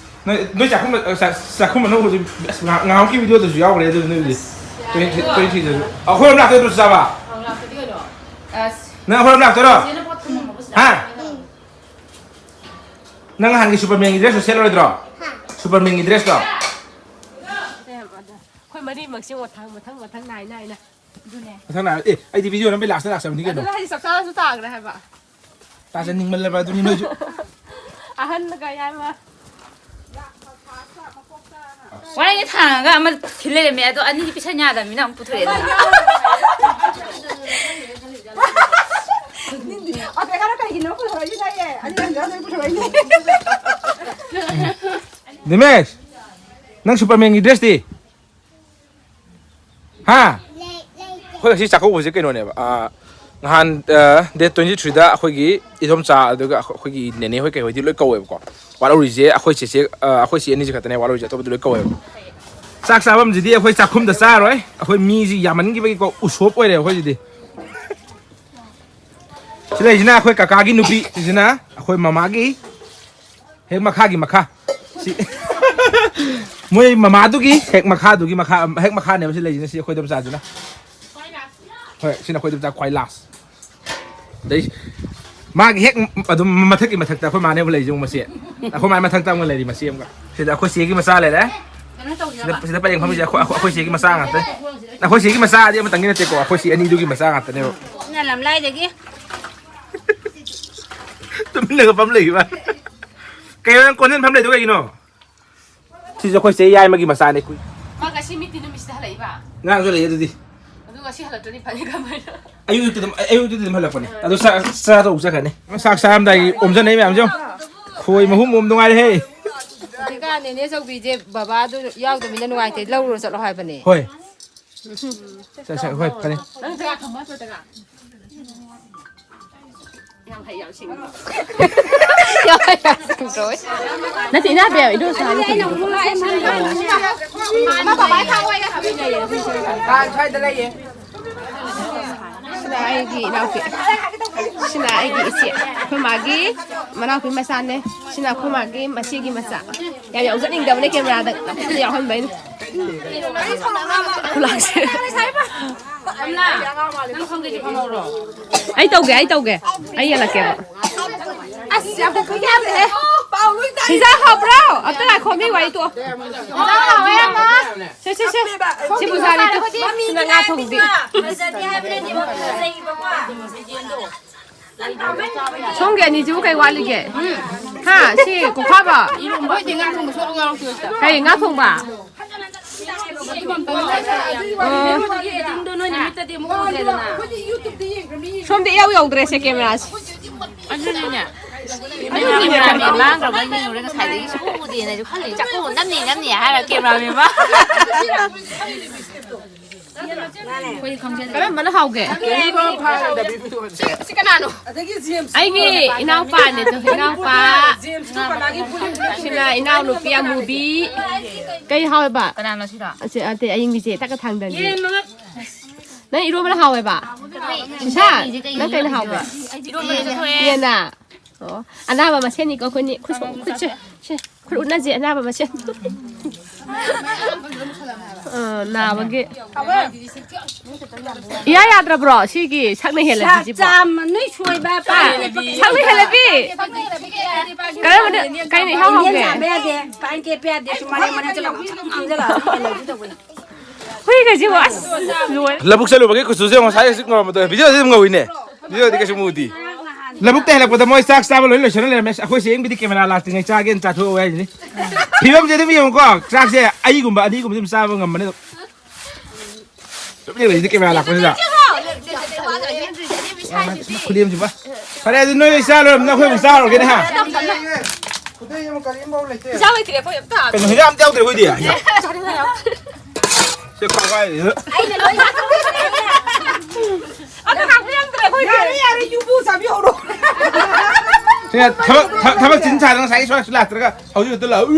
ꯅꯣꯏ, ꯅꯣꯏ ꯆꯥꯛꯈꯨꯝ, ꯑ, ꯆꯥꯛ-, ꯆꯥꯛꯈꯨꯝ ꯑꯅꯧꯕꯁꯦ, ꯑꯁ, ꯉꯍꯥꯛ-, ꯉꯍꯥꯛꯀꯤ ꯚꯤꯗꯤꯑꯣꯗꯁꯨ ꯌꯥꯎꯈ꯭ꯔꯦ ꯑꯗꯨ ꯅꯣꯏꯗꯤ꯫ ꯇ꯭ꯋꯦꯟꯇꯤ ꯊ꯭ꯔꯤ, ꯇ꯭ꯋꯦꯟꯇꯤ ꯊ꯭ꯔꯤꯗꯁꯨ꯫ ꯑꯩꯈꯣꯏ ꯑꯃ ꯂꯥꯛꯇꯣꯏ ꯅꯠꯇ꯭ꯔꯣ ꯆꯥꯕ? ꯑꯧ, ꯂꯥꯛꯇꯣꯏꯗꯤ ꯀꯩꯅꯣ꯫ ꯑꯁ꯫ ꯅꯪ ꯑꯩꯈꯣꯏ ꯑꯃ ꯂꯥꯛꯇꯣꯏꯔꯣ? ꯆꯦꯅ ꯄꯣꯠ ꯊꯝꯃꯝꯃꯕꯁꯤꯗ ꯍꯥ? ꯅꯪ ꯅꯍꯥꯟꯒꯤ ꯁꯨꯄꯔꯃꯦꯟꯒꯤ ꯗ꯭ꯔꯦꯁꯇꯣ ꯁꯦꯠꯂꯔꯣꯏꯗ꯭ꯔꯣ? ꯁꯨꯄꯔꯃꯦꯟꯒꯤ ꯗ꯭ꯔꯦꯁꯇꯣ? ꯑꯩꯈꯣꯏ ꯃꯔꯤꯃꯛꯁꯦ ꯃꯊꯪ, ꯃꯊꯪ, ꯃꯊꯪ ꯅꯥꯏ ꯅꯥꯏꯅ꯫ ꯑꯗꯨꯅꯦ꯫ ꯃꯊꯪ ꯂꯥꯛꯑ-, ꯑꯦ, ꯑꯩꯗꯤ ꯚꯤꯗꯤꯑꯣ ꯅꯝꯕꯩ ꯂꯥꯁꯇ ꯂꯥꯛꯆꯕꯅꯤ ꯀꯩꯅꯣ꯫ ꯑꯗꯨꯅ ꯍꯥꯏꯗꯤ ꯆꯞ ꯆꯥꯅꯁꯨ ꯇꯥꯈ꯭ꯔꯦ ꯍꯥꯏꯕ꯫ ꯇꯥꯖꯅꯤꯡꯃꯜꯂꯕ ꯑꯗꯨꯅꯤ ꯅꯣꯏꯁꯨ꯫ ꯑꯍꯟꯅꯒ ꯌꯥꯏꯃ꯫ ꯋꯥꯔꯤꯒ ꯊꯥꯡꯉꯒ ꯑꯃ ꯊꯤꯜ ꯂꯩꯔꯝꯃꯦ, ꯑꯗꯣ ꯑꯅꯤꯗꯤ ꯄꯤꯁꯟ ꯌꯥꯗꯕꯅꯤꯅ ꯑꯃꯨꯛ ꯄꯨꯊꯣꯔꯛꯑꯦꯗꯅ꯫ ꯑꯣ, ꯀꯩꯅꯣ, ꯀꯩꯒꯤꯅꯣ ꯄꯨꯊꯣꯔꯛꯏꯁꯦ ꯍꯥꯏꯌꯦ? ꯑꯅꯤ ꯍꯟꯖꯤꯟ ꯍꯟꯖꯤꯟ ꯄꯨꯊꯣꯔꯛꯏꯅꯦ꯫ ꯗꯤꯃꯦꯁ, ꯅꯪ ꯁꯨꯄꯔꯃꯦꯟꯒꯤ ꯗ꯭ꯔꯦꯁꯇꯤ? ꯍꯥ? ꯑꯩꯈꯣꯏ ꯉꯁꯤ ꯆꯥꯛꯀꯧꯕꯁꯦ ꯀꯩꯅꯣꯅꯦꯕ, ꯑꯥ, ꯅꯍꯥꯟ, ꯑꯥ, ꯗꯦꯠ ꯇ꯭ꯋꯦꯟꯇꯤ ꯊ꯭ꯔꯤꯗ ꯑꯩꯈꯣꯏꯒꯤ ꯏꯗꯣꯝꯆꯥ ꯑꯗꯨꯒ ꯑꯩꯈꯣꯏ, ꯑꯩꯈꯣꯏꯒꯤ ꯅꯦꯅꯦ ꯍꯣꯏ ꯀꯩ ꯍꯣꯏꯗꯤ ꯂꯣꯏ ꯀꯧꯋꯦꯕꯀꯣ꯫ ꯋꯥꯠꯍꯧꯔꯤꯁꯦ ꯑꯩꯈꯣꯏ ꯆꯦꯆꯦ, ꯑꯥ, ꯑꯩꯈꯣꯏ ꯆꯦ ꯑꯅꯤꯁꯦ ꯈꯛꯇꯅꯦ ꯋꯥꯠꯍꯧꯔꯤꯁꯦ, ꯑꯇꯣꯞꯄꯗꯤ ꯂꯣꯏ ꯀꯧꯋꯦꯕ꯫ ꯆꯥꯛ ꯆꯥꯐꯝꯁꯤꯗꯤ ꯑꯩꯈꯣꯏ ꯆꯥꯛꯈꯨꯝꯗ ꯆꯥꯔꯣꯏ, ꯑꯩꯈꯣꯏ ꯃꯤꯁꯤ ꯌꯥꯝꯃꯟꯈꯤꯕꯒꯤꯀꯣ ꯎꯁꯣꯞ ꯑꯣꯏꯔꯦ ꯑꯩꯈꯣꯏꯁꯤꯗꯤ꯫ ꯁꯤ ꯂꯩꯁꯤꯅ ꯑꯩꯈꯣꯏ ꯀꯀꯥꯒꯤ ꯅꯨꯄꯤ, ꯁꯤꯁꯤꯅ ꯑꯩꯈꯣꯏ ꯃꯃꯥꯒꯤ ꯍꯦꯛ ꯃꯈꯥꯒꯤ ꯃꯈꯥ꯫ ꯁꯤ ꯃꯣꯏ ꯃꯃꯥꯗꯨꯒꯤ ꯍꯦꯛ ꯃꯈꯥꯗꯨꯒꯤ ꯃꯈꯥ, ꯍꯦꯛ ꯃꯈꯥꯅꯦꯕ ꯁꯤ ꯂꯩꯁꯤꯅ, ꯁꯤ ꯑꯩꯈꯣꯏ ꯏꯗꯣꯝꯆꯥꯁꯤꯅ꯫ ꯍꯣꯏ, ꯁꯤꯅ ꯑꯩꯈꯣꯏ ꯏꯗꯣꯝꯆꯥ ꯈ꯭ꯋꯥꯏ ꯂꯥꯁ꯫ ꯑꯗꯩ ꯃꯥꯒꯤ ꯍꯦꯛ ꯑꯗꯨꯝ ꯃꯊꯛꯀꯤ ꯃꯊꯛꯇ ꯑꯩꯈꯣꯏ ꯃꯥꯅꯦꯕ ꯂꯩꯔꯤꯁꯦ ꯑꯃꯨꯛ ꯃꯆꯦ꯫ ꯑꯩꯈꯣꯏ ꯃꯥꯒꯤ ꯃꯊꯛꯇ ꯑꯃꯨꯛ ꯂꯩꯔꯤ ꯃꯆꯦ ꯑꯃꯒ꯫ ꯁꯤꯗ ꯑꯩꯈꯣꯏ ꯆꯦꯒꯤ ꯃꯆꯥ ꯂꯩꯔꯦ꯫ ꯀꯩꯅꯣ ꯁꯤꯗ, ꯇꯧꯁꯤꯔꯕ? ꯁꯤꯗ ꯄꯔꯦꯡ ꯐꯝꯃꯤꯁꯦ ꯑꯩꯈꯣꯏ, ꯑꯩꯈꯣꯏ, ꯑꯩꯈꯣꯏ ꯆꯦꯒꯤ ꯃꯆꯥ ꯉꯥꯛꯇꯅꯦ꯫ ꯑꯩꯈꯣꯏ ꯆꯦꯒꯤ ꯃꯆꯥꯗꯤ ꯑꯃꯇꯪꯒꯤ ꯅꯠꯇꯦꯀꯣ, ꯑꯩꯈꯣꯏ ꯆꯦ ꯑꯅꯤꯗꯨꯒꯤ ꯃꯆꯥ ꯉꯥꯛꯇꯅꯦꯕ꯫ ꯅ ꯂꯝꯂꯥꯏꯗꯒꯤ꯫ ꯐꯝꯂꯒ ꯐꯝ ꯂꯩꯕ꯫ ꯀꯩꯅꯣ ꯅꯪ ꯀꯣꯟꯖꯦꯜ ꯐꯝ ꯂꯩꯗꯣ ꯀꯩꯒꯤꯅꯣ? ꯁꯤꯁꯨ ꯑꯩꯈꯣꯏ ꯆꯦ ꯌꯥꯏꯃꯒꯤ ꯃꯆꯥꯅꯦ꯫ ꯀꯨꯏ-, ꯃꯥ ꯉꯁꯤ ꯃꯤꯠꯇꯤ ꯅꯨꯃꯤꯠꯁꯤꯗ ꯍꯜꯂꯛꯏꯕ? ꯉꯔꯥꯡꯁꯨ ꯂꯩꯌꯦ ꯑꯗꯨꯗꯤ꯫ ꯑꯗꯨ ꯉꯁꯤ ꯍꯜꯂꯛꯇ꯭ꯔꯗꯤ ꯐꯅꯤ ꯀꯃꯥꯏꯅ? ꯑꯌꯨꯛꯇ ꯑꯗꯨꯝ, ꯑꯌꯨꯛꯇ ꯑꯗꯨꯝ ꯍꯜꯂꯛꯄꯅꯦ꯫ ꯑꯗꯨ ꯆꯥ, ꯆꯥ ꯇꯧ ꯆꯠꯈ꯭ꯔꯅꯤ꯫ ꯆꯥꯛ ꯆꯥꯔꯝꯗꯥꯏꯒꯤ ꯑꯣꯝꯖꯟꯅꯩ ꯃꯌꯥꯝꯁꯦ ꯌꯦꯡꯉꯨ꯫ ꯈꯣꯏ ꯃꯍꯨꯝ ꯑꯣꯝ ꯅꯨꯡꯉꯥꯏꯔꯦꯍꯦ꯫ ꯍꯧꯖꯤꯛꯀꯥꯟ ꯅꯦꯅꯦ ꯆꯧꯕꯤꯁꯦ ꯕꯕꯥꯗꯨ ꯌꯥꯎꯗꯕꯅꯤꯅ ꯅꯨꯡꯉꯥꯏꯇꯦ, ꯂꯧꯔꯨꯔ ꯆꯠꯂꯣ ꯍꯥꯏꯕꯅꯦ꯫ ꯍꯣꯏ꯫ ꯆꯠ-, ꯆꯠ-, ꯍꯣꯏ, ꯐꯔꯦ꯫ ꯅꯪ ꯖꯒꯥ ꯊꯝꯃꯣ ꯅꯠꯇ꯭ꯔꯣ ꯖꯒꯥ? ꯌꯥꯝ ꯍꯩ, ꯌꯥꯝ ꯁꯤꯡꯉꯤ꯫ ꯌꯥꯝ ꯍꯩ, ꯌꯥꯝ ꯁꯤꯡꯗ꯭ꯔꯣ? ꯅꯠꯇꯦ, ꯏꯅꯥꯎꯄꯤ, ꯏꯗꯣꯝꯆꯥ ꯅꯠꯇꯦ꯫ ꯃꯥ ꯕꯕꯥ ꯊꯥꯡ ꯋꯥꯏꯒ ꯍꯥꯞꯄꯤꯟꯅꯩꯌꯦ꯫ ꯁ꯭ꯋꯥꯏꯗ ꯂꯩꯌꯦ꯫ ꯁꯤꯅ ꯑꯩꯒꯤ ꯏꯅꯥꯎꯄꯤ꯫ ꯁꯤꯅ ꯑꯩꯒꯤ ꯏꯆꯦ꯫ ꯑꯩꯈꯣꯏ ꯃꯥꯒꯤ ꯃꯅꯥꯎꯄꯤ ꯃꯆꯥꯅꯦ꯫ ꯁꯤꯅ ꯑꯩꯈꯣꯏ ꯃꯥꯒꯤ ꯃꯆꯦꯒꯤ ꯃꯆꯥ꯫ ꯌꯥꯝ ꯌꯥꯎꯖꯅꯤꯡꯗꯕꯅꯦ ꯀꯦꯃꯦꯔꯥꯗ꯫ ꯅꯝꯐꯨꯗ ꯌꯥꯎꯍꯟꯕ ꯑꯩꯅ꯫ ꯈꯨꯂꯥꯛꯁꯦ꯫ ꯑꯩ ꯇꯧꯒꯦ, ꯑꯩ ꯇꯧꯒꯦ꯫ ꯑꯩ ꯌꯦꯜꯂꯛꯀꯦꯕ꯫ ꯑꯁ, ꯌꯥꯝ ꯌꯥꯝꯃꯦꯍꯦ꯫ ꯍꯤꯟꯖꯥꯡ ꯍꯥꯎꯕ꯭ꯔꯣ? ꯑꯝꯇ ꯉꯥꯏꯈꯣ, ꯃꯤ ꯋꯥꯔꯤ ꯇꯣꯛꯑꯣ꯫ ꯍꯤꯟꯖꯥꯡ ꯍꯥꯎꯋꯦ, ꯑꯃ꯫ ꯁꯦ, ꯁꯦ, ꯁꯦ꯫ ꯁꯤꯕꯨ ꯆꯥꯔꯦ, ꯇꯨ꯫ ꯁꯤꯅ ꯉꯥ ꯊꯣꯡꯕꯤ꯫ ꯐꯖꯗꯦ ꯍꯥꯏꯕꯅꯗꯤ ꯐꯖꯩꯕꯀꯣ꯫ ꯁꯣꯝꯒꯤ ꯑꯅꯤꯁꯤꯕꯨ ꯀꯩ ꯋꯥꯠꯂꯤꯒꯦ? ꯍꯥ? ꯁꯤ ꯀꯣꯈꯥꯕ? ꯏꯔꯣꯝꯕ꯫ ꯃꯣꯏꯗꯤ ꯉꯥ ꯊꯣꯡꯕ ꯁꯨꯡꯌꯥꯎ ꯌꯥꯎꯔꯛꯇꯦ ꯍꯦꯛꯇ꯫ ꯀꯩ ꯉꯥ ꯊꯣꯡꯕ? ꯑꯣ꯫ ꯑꯗꯨꯒꯤ editingꯗꯣ ꯅꯣꯏ ꯅꯨꯃꯤꯠꯇꯗꯤ ꯑꯃꯨꯛ ꯎꯗ꯭ꯔꯦꯗꯅ꯫ ꯁꯣꯝꯗ ꯏꯌꯥꯎ ꯌꯧꯗ꯭ꯔꯦꯁꯦ ꯀꯦꯃꯦꯔꯥꯁꯦ꯫ ꯑꯗꯨꯅꯤꯅꯦ꯫ ꯀꯦꯃꯦꯔꯥꯃꯦꯟ ꯃꯥꯡꯈ꯭ꯔꯕ ꯌꯦꯡꯉꯨꯔꯦ, ꯉꯁꯥꯏꯗꯒꯤ ꯁꯨꯡꯎ ꯎꯗꯦꯅ ꯑꯩꯁꯨ ꯈꯜꯂꯤꯅꯦ꯫ ꯆꯥꯛꯈꯨꯝ ꯅꯝꯅꯤ ꯅꯝꯅꯤ ꯍꯥꯏꯔꯒ ꯀꯦꯃꯦꯔꯥꯃꯦꯟ ꯃꯥꯡ-, ꯀꯔꯝꯕꯅ ꯍꯥꯎꯒꯦ? ꯁꯤ, ꯁꯤ ꯀꯅꯥꯅꯣ? ꯑꯩꯒꯤ ꯏꯅꯥꯎꯄꯥꯅꯦ, ꯇꯨ, ꯏꯅꯥꯎꯄꯥ꯫ ꯁꯤꯅ ꯏꯅꯥꯎꯅꯨꯄꯤ ꯑꯃꯨꯕꯤ꯫ ꯀꯩ ꯍꯥꯎꯋꯦꯕ? ꯀꯅꯥꯅꯣ ꯁꯤꯗꯣ? ꯑꯁꯤ, ꯑꯇꯩ ꯑꯌꯤꯡꯕꯤꯁꯦ ꯇꯛꯀ ꯊꯥꯡꯗꯒꯦ꯫ ꯅꯪ ꯏꯔꯣꯟꯕꯅ ꯍꯥꯎꯋꯦꯕ? ꯁꯤꯁꯥ, ꯅꯪ ꯀꯩꯅ ꯍꯥꯎꯒꯦ? ꯏꯔꯣꯟꯕꯁꯨ ꯊꯣꯛꯑꯦ꯫ ꯌꯦꯟꯅ? ꯑꯣ, ꯑꯅꯥꯕ ꯃꯁꯦꯟꯅꯤꯀꯣ ꯑꯩꯈꯣꯏꯅꯤ꯫ ꯈꯨꯠ ꯁꯣꯛ-, ꯈꯨꯠꯁꯦ, ꯁꯦ, ꯈꯨꯠ ꯎꯠꯅꯁꯦ ꯑꯅꯥꯕ ꯃꯁꯦꯟ꯫ ꯑ, ꯅꯥꯕꯒꯤ꯫ ꯏꯌꯥ ꯌꯥꯗ꯭ꯔꯕ꯭ꯔꯣ? ꯁꯤꯒꯤ ꯁꯛꯅ ꯍꯦꯜꯂꯕꯤ ꯁꯤꯕꯣ? ꯆꯥꯝꯃ ꯅꯣꯏ ꯁꯣꯏꯕ꯫ ꯁꯛꯅ ꯍꯦꯜꯂꯕꯤ? ꯀꯔꯝꯕꯅ, ꯀꯩꯅ ꯏꯍꯥꯎ ꯏꯟꯗꯤꯌꯟ ꯍꯥꯎꯒꯦ? ꯆꯥꯕ ꯌꯥꯗꯦ꯫ ꯄꯥꯏꯟ ꯀꯦ ꯄꯌꯥꯗꯦ꯫ ꯁꯨꯃꯥꯏꯅ ꯃꯅꯦ ꯆꯠꯂꯣ꯫ ꯉꯥꯡꯖꯜꯂꯛꯑꯅꯨ꯫ ꯍꯨꯏꯒꯁꯤꯕꯨ ꯑꯁ ꯂꯣꯏꯔꯦ꯫ ꯂꯧꯕꯨꯛ ꯆꯠꯂꯨꯕꯒꯤ ꯀꯨꯆꯨꯁꯦ ꯉꯁꯥꯏ ꯍꯧꯖꯤꯛ ꯉꯧꯔꯝꯕꯗꯣ videoꯗꯤ ꯑꯗꯨꯝ ꯉꯧꯏꯅꯦ꯫ Videoꯗꯤ ꯀꯩꯁꯨ ꯃꯨꯗꯤ꯫ ꯂꯧꯕꯨꯛꯇ ꯍꯜꯂꯛꯄꯗ ꯃꯣꯏ ꯆꯥꯛ ꯆꯥꯕ ꯂꯣꯏ ꯂꯣꯏꯁꯤꯜꯂ ꯂꯩꯔꯝꯃꯦ꯫ ꯑꯩꯈꯣꯏ ꯆꯦꯡꯕꯨꯗꯤ ꯀꯦꯃꯦꯔꯥ ꯂꯥꯛꯇ꯭ꯔꯤꯉꯩ ꯆꯥꯒꯦꯅ ꯆꯥꯊꯣꯛꯍꯧꯋꯦ ꯍꯥꯏꯁꯤꯅꯤ꯫ ꯐꯤꯕꯝꯁꯦ ꯑꯗꯨꯝ ꯌꯦꯡꯉꯨꯀꯣ, ꯆꯥꯛꯁꯦ ꯑꯩꯒꯨꯝꯕ ꯑꯅꯤꯒꯨꯝꯕꯗꯤ ꯑꯗꯨꯝ ꯆꯥꯕ ꯉꯝꯕꯅꯤ ꯑꯗꯨꯝ꯫ ꯆꯨꯝ ꯌꯦꯡꯉꯨ, ꯁꯤꯗꯤ ꯀꯦꯃꯦꯔꯥ ꯂꯥꯛꯄꯁꯤꯗ꯫ ꯈꯨꯂꯦꯝꯁꯤꯕ꯫ ꯐꯔꯦ, ꯑꯗꯨ ꯅꯣꯏ ꯆꯥ ꯂꯣꯏꯔꯕꯅꯤꯅ ꯑꯩꯈꯣꯏ ꯑꯃꯨꯛ ꯆꯥꯔꯨꯔꯒꯦꯅꯦ, ꯍꯥ? ꯈꯨꯗꯩ ꯑꯃ ꯀꯔꯤ ꯑꯃꯐꯥꯎ ꯂꯩꯇꯦ꯫ ꯄꯩꯁꯥ ꯂꯩꯇ꯭ꯔꯦ ꯑꯩꯈꯣꯏ ꯑꯝꯇ꯫ ꯀꯩꯅꯣ, ꯍꯤꯟꯖꯥꯡ ꯑꯝꯇ ꯌꯥꯎꯗ꯭ꯔꯦ ꯑꯩꯈꯣꯏꯗꯤ꯫ ꯆꯥꯅꯤꯡꯉꯥꯏ ꯌꯥꯎꯗ꯭ꯔꯦ꯫ ꯁꯦ, ꯈ꯭ꯋꯥꯏ꯫ ꯑꯩꯅ ꯂꯣꯏ ꯆꯥꯊꯣꯛꯈ꯭ꯔꯦ꯫ ꯑꯗꯨ ꯍꯥꯞꯄꯤꯔꯝꯗ꯭ꯔꯦ ꯑꯩꯈꯣꯏꯗꯤ꯫ ꯌꯥꯔꯦ, ꯌꯥꯔꯦ, ꯌꯨꯝꯕꯨ ꯆꯥꯕꯤꯍꯧꯔꯣ꯫ ꯁꯦ, ꯊꯕꯛ, ꯊ-, ꯊꯕꯛ ꯆꯤꯟ ꯁꯥꯗꯅ ꯉꯁꯥꯏ ꯁ꯭ꯋꯥꯏꯁꯨ ꯂꯥꯛꯇ꯭ꯔꯒ ꯍꯧꯖꯤꯛ ꯈꯛꯇ ꯂꯥꯛꯑꯣ꯫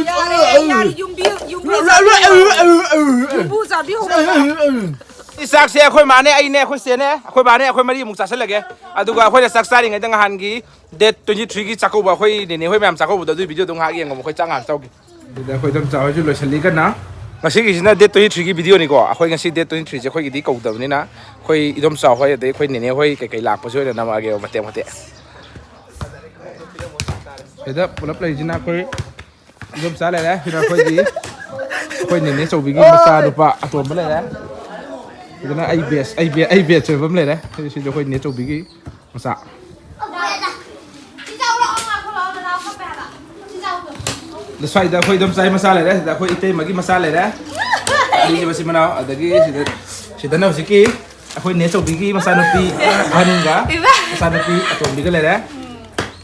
ꯌꯥꯔꯦ, ꯌꯥꯔꯦ, ꯌꯨꯝꯕꯤ, ꯌꯨꯝꯕꯨ ꯆꯥꯕꯤꯍꯧꯔꯣ꯫ ꯌꯨꯝꯕꯨ ꯆꯥꯕꯤꯍꯧꯔꯣ꯫ ꯁꯤ ꯆꯥꯛꯁꯦ ꯑꯩꯈꯣꯏ ꯃꯥꯅꯦ, ꯑꯩꯅꯦ, ꯑꯩꯈꯣꯏ ꯆꯦꯅꯦ, ꯑꯩꯈꯣꯏ ꯕꯥꯅꯦ, ꯑꯩꯈꯣꯏ ꯃꯔꯤ ꯑꯃꯨꯛ ꯆꯥꯁꯤꯜꯂꯒꯦ꯫ ꯑꯗꯨꯒ ꯑꯩꯈꯣꯏꯅ ꯆꯥꯛ ꯆꯥꯔꯤꯉꯩꯗ ꯉꯍꯥꯟꯒꯤ date twenty three ꯒꯤ ꯆꯥꯛꯀꯧꯕ, ꯑꯩꯈꯣꯏ ꯅꯦꯅꯦ ꯍꯣꯏ ꯃꯌꯥꯝ ꯆꯥꯛꯀꯧꯕꯗꯣ, ꯑꯗꯨꯒꯤ video ꯗꯣ ꯉꯥꯏꯍꯥꯛ ꯌꯦꯡꯉꯣ, ꯑꯩꯈꯣꯏ ꯆꯥꯛ ꯉꯥꯏꯍꯥꯛ ꯆꯥꯎꯒꯦ꯫ ꯑꯗꯨꯗ ꯑꯩꯈꯣꯏ ꯏꯗꯣꯝꯆꯥ ꯍꯣꯏꯁꯨ ꯂꯣꯏꯁꯤꯜꯂꯤ ꯀꯟꯅ꯫ ꯉꯁꯤꯒꯤꯁꯤꯅ date twenty three ꯒꯤ video ꯅꯤꯀꯣ, ꯑꯩꯈꯣꯏ ꯉꯁꯤ date twenty three ꯁꯦ ꯑꯩꯈꯣꯏꯒꯤꯗꯤ ꯀꯧꯗꯕꯅꯤꯅ, ꯑꯩꯈꯣꯏ ꯏꯗꯣꯝꯆꯥ ꯍꯣꯏ ꯑꯗꯩ ꯑꯩꯈꯣꯏ ꯅꯦꯅꯦ ꯍꯣꯏ ꯀꯩꯀꯩ ꯂꯥꯛꯄꯁꯨ ꯑꯣꯏꯅ ꯅꯝꯃꯛꯑꯒꯦꯕ ꯃꯇꯦꯛ ꯃꯇꯦꯛ꯫ ꯁꯤꯗ ꯄꯨꯂꯞ ꯂꯩꯔꯤꯁꯤꯅ ꯑꯩꯈꯣꯏ ꯏꯗꯣꯝꯆꯥ ꯂꯩꯔꯦ, ꯁꯤꯗ ꯑꯩꯈꯣꯏꯒꯤ, ꯑꯩꯈꯣꯏ ꯅꯦꯅꯦ ꯆꯧꯕꯤꯒꯤ ꯃꯆꯥ ꯅꯨꯄꯥ ꯑꯇꯣꯝꯕ ꯂꯩꯔꯦ, ꯁꯤꯗꯅ ꯑꯩ batch, ꯑꯩ batch, ꯑꯩ batch ꯑꯣꯏꯕ ꯑꯃ ꯂꯩꯔꯦ, ꯁꯤꯁꯨ ꯑꯩꯈꯣꯏ ꯅꯦ ꯆꯧꯕꯤꯒꯤ ꯃꯆꯥ꯫ ꯑꯗ ꯁ꯭ꯋꯥꯏꯗ ꯑꯩꯈꯣꯏ ꯏꯗꯣꯝꯆꯥꯒꯤ ꯃꯆꯥ ꯂꯩꯔꯦ, ꯁꯤꯗ ꯑꯩꯈꯣꯏ ꯏꯇꯩꯃꯒꯤ ꯃꯆꯥ ꯂꯩꯔꯦ, ꯑꯅꯤꯁꯤ ꯃꯆꯤꯟ ꯃꯅꯥꯎ꯫ ꯑꯗꯒꯤ ꯁꯤꯗ, ꯁꯤꯗꯅ ꯍꯧꯖꯤꯛꯀꯤ ꯑꯩꯈꯣꯏ ꯅꯦ ꯆꯧꯕꯤꯒꯤ ꯃꯆꯥꯅꯨꯄꯤ ꯑꯍꯟꯒ ꯏꯃꯥ꯫ ꯃꯆꯥꯅꯨꯄꯤ ꯑꯇꯣꯝꯕꯤꯒ ꯂꯩꯔꯦ꯫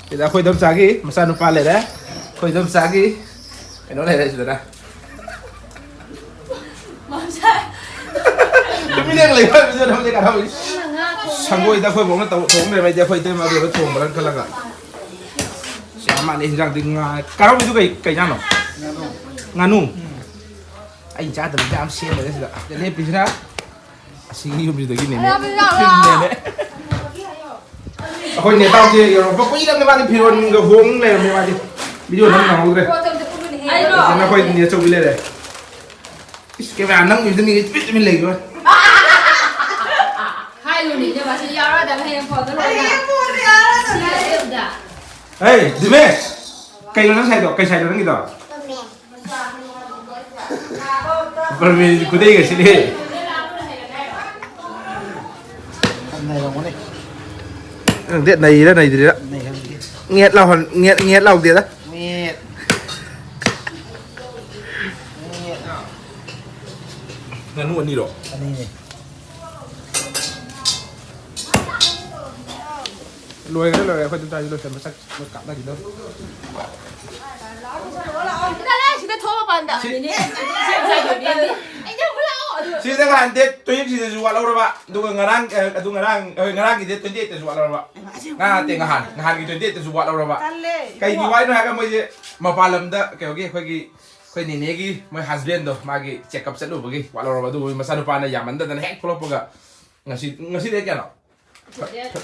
ꯁꯤꯗ ꯑꯩꯈꯣꯏ ꯏꯗꯣꯝꯆꯥꯒꯤ ꯃꯆꯥꯅꯨꯄꯥ ꯂꯩꯔꯦ, ꯑꯩꯈꯣꯏ ꯏꯗꯣꯝꯆꯥꯒꯤ ꯀꯩꯅꯣ ꯂꯩꯔꯦ ꯁꯤꯗꯅ꯫ ꯇꯨꯃꯤꯟꯅ ꯂꯩꯕ ꯃꯤꯗꯨꯅ ꯍꯧꯖꯤꯛ ꯀꯥꯟꯅꯕ꯫ ꯁꯪꯒꯣꯏꯗ ꯑꯩꯈꯣꯏ ꯕꯣꯛꯅ ꯇꯧ-, ꯊꯣꯡ ꯂꯩꯔꯝꯃꯦ, ꯑꯩꯗꯤ ꯑꯩꯈꯣꯏ ꯏꯇꯩꯃ ꯑꯗꯨꯗ ꯊꯣꯡꯕ꯭ꯔꯥꯅ ꯈꯜꯂꯒ꯫ ꯁꯤ ꯌꯥꯝ ꯃꯥꯜꯂꯦ ꯍꯤꯟꯖꯥꯡꯗꯤ ꯉꯥ-, ꯀꯥꯔꯧꯕꯤꯗꯨ ꯀꯩ, ꯀꯩ ꯏꯟꯖꯥꯡꯅꯣ? ꯉꯥꯅꯨ꯫ ꯎꯝ꯫ ꯑꯩ ꯆꯥꯗꯕꯤꯗ ꯌꯥꯝ ꯁꯦꯝꯃꯦꯗ ꯁꯤꯗ꯫ ꯁꯤꯗ ꯂꯦꯞꯄꯤꯁꯤꯅ ꯑꯁꯤꯒꯤ ꯌꯨꯝꯁꯤꯗꯒꯤꯅꯦꯅꯦ꯫ ꯀꯥꯔꯧꯕꯤꯗꯨ ꯂꯥꯛꯑꯣ꯫ ꯅꯦꯅꯦ꯫ ꯑꯩꯈꯣꯏ ꯅꯦꯇꯥꯎꯁꯦ ꯌꯧꯔꯛꯄ ꯀꯨꯏꯔꯕꯅꯦ, ꯃꯥꯗꯤ ꯐꯤꯔꯣꯟꯒ ꯍꯣꯡ ꯂꯩꯔꯝꯃꯦ ꯃꯥꯗꯤ꯫ Video ꯅꯝ ꯅꯪꯍꯧꯗ꯭ꯔꯦ꯫ ꯑꯩꯔꯣ? ꯑꯗꯨꯅ ꯑꯩꯈꯣꯏ ꯅꯦ ꯑꯆꯧꯕꯤ ꯂꯩꯔꯦ꯫ ꯏꯁ, camera ꯅꯝꯃꯤꯕꯗ ꯃꯤꯒꯩ ꯇꯨꯃꯤꯟ ꯇꯨꯃꯤꯟ ꯂꯩꯈꯤꯕ꯫ ꯍꯥꯏꯔꯨꯅꯦ, ꯏꯅꯝꯃ, ꯁꯤ ꯌꯥꯎꯔꯗꯕ ꯍꯌꯦꯡ ꯐꯣꯟꯗ ꯂꯣꯏꯅ꯫ ꯍꯌꯦꯡ ꯐꯣꯟꯗ ꯌꯥꯎꯔꯗꯕꯅꯦ꯫ ꯁꯤ ꯂꯩꯕꯗ꯫ ꯍꯦ, ꯗꯤꯃꯦꯁ! ꯀꯩꯅꯣ ꯅꯪ ꯁꯥꯏꯗꯣ? ꯀꯩ ꯁꯥꯏꯅꯣ ꯅꯪꯒꯤꯗꯣ? ꯄꯔꯃꯦꯟ꯫ ꯄꯔꯃꯦꯟꯒꯤ ꯈꯨꯗꯩꯒ ꯁꯤꯗꯤ꯫ ꯌꯥꯝ ꯅꯩꯔꯝꯒꯅꯤ꯫ ꯈꯪꯗꯦ, ꯅꯩꯔꯤꯔ ꯅꯩꯗ꯭ꯔꯤꯔ꯫ ꯅꯩꯍꯟꯒꯦ꯫ ꯉꯦꯠ ꯂꯥꯎꯍꯟ-, ꯉꯦꯠ, ꯉꯦꯠ ꯂꯥꯎꯗꯦꯗ꯫ ꯃꯦꯠ꯫ ꯃꯦꯠ꯫ ꯉꯥꯅꯨ ꯑꯅꯤꯔꯣ? ꯑꯅꯤꯅꯦ꯫ ꯂꯣꯏꯈ꯭ꯔꯦ, ꯂꯣꯏꯈ꯭ꯔꯦ꯫ ꯑꯩꯈꯣꯏ ꯑꯗꯨꯝ ꯆꯥꯁꯤ, ꯂꯣꯏꯁꯟꯕ ꯆꯠ-, ꯃꯣꯏ ꯀꯥꯞꯅꯈꯤꯗꯧꯔꯦ꯫ ꯆꯠꯂꯣ, ꯁꯤꯗ ꯊꯣꯛꯑꯣ ꯃꯄꯥꯟꯗ꯫ ꯁꯤ-, ꯑꯩꯅ ꯑꯃꯨꯛ ꯂꯥꯛꯑꯣ꯫ ꯑꯗꯨ ꯁꯤꯗ ꯉꯍꯥꯟ ꯗꯦꯠ ꯇ꯭ꯋꯦꯟꯇꯤ ꯊ꯭ꯔꯤꯗꯁꯨ ꯋꯥꯠꯍꯧꯔꯕ, ꯑꯗꯨꯒ ꯉꯔꯥꯡ, ꯑ, ꯑꯗꯨ ꯉꯔꯥꯡ, ꯑ, ꯉꯔꯥꯡꯒꯤ ꯗꯦꯠ ꯇ꯭ꯋꯦꯟꯇꯤ ꯑꯩꯠꯇꯁꯨ ꯋꯥꯠꯍꯧꯔꯕ꯫ ꯉꯔꯥꯡ ꯅꯠꯇꯦ, ꯉꯍꯥꯟ, ꯉꯍꯥꯟꯒꯤ ꯇ꯭ꯋꯦꯟꯇꯤ ꯑꯩꯠꯇꯁꯨ ꯋꯥꯠꯍꯧꯔꯕ꯫ ꯇꯜꯂꯦ, ꯀꯩꯒꯤ ꯏꯕꯨꯡꯉꯣ꯫ ꯋꯥꯏꯅꯣ ꯍꯥꯏꯔꯒ ꯃꯣꯏꯁꯦ ꯃꯄꯥꯟ ꯂꯝꯗ ꯀꯩꯅꯣꯒꯤ ꯑꯩꯈꯣꯏꯒꯤ, ꯑꯩꯈꯣꯏ ꯅꯦꯅꯦꯒꯤ ꯃꯣꯏ ꯍꯁꯕꯦꯟꯗꯣ ꯃꯥꯒꯤ ꯆꯦꯛꯑꯞ ꯆꯠꯂꯨꯕꯒꯤ ꯋꯥꯠꯍꯧꯔꯕ, ꯑꯗꯨꯕꯨ ꯃꯆꯥꯅꯨꯄꯥꯅ ꯌꯥꯝꯃꯟꯗꯗꯅ ꯍꯦꯛ ꯊꯣꯛꯂꯛꯄꯒ ꯉꯁꯤ, ꯉꯁꯤ ꯗꯦꯠ ꯀꯌꯥꯅꯣ?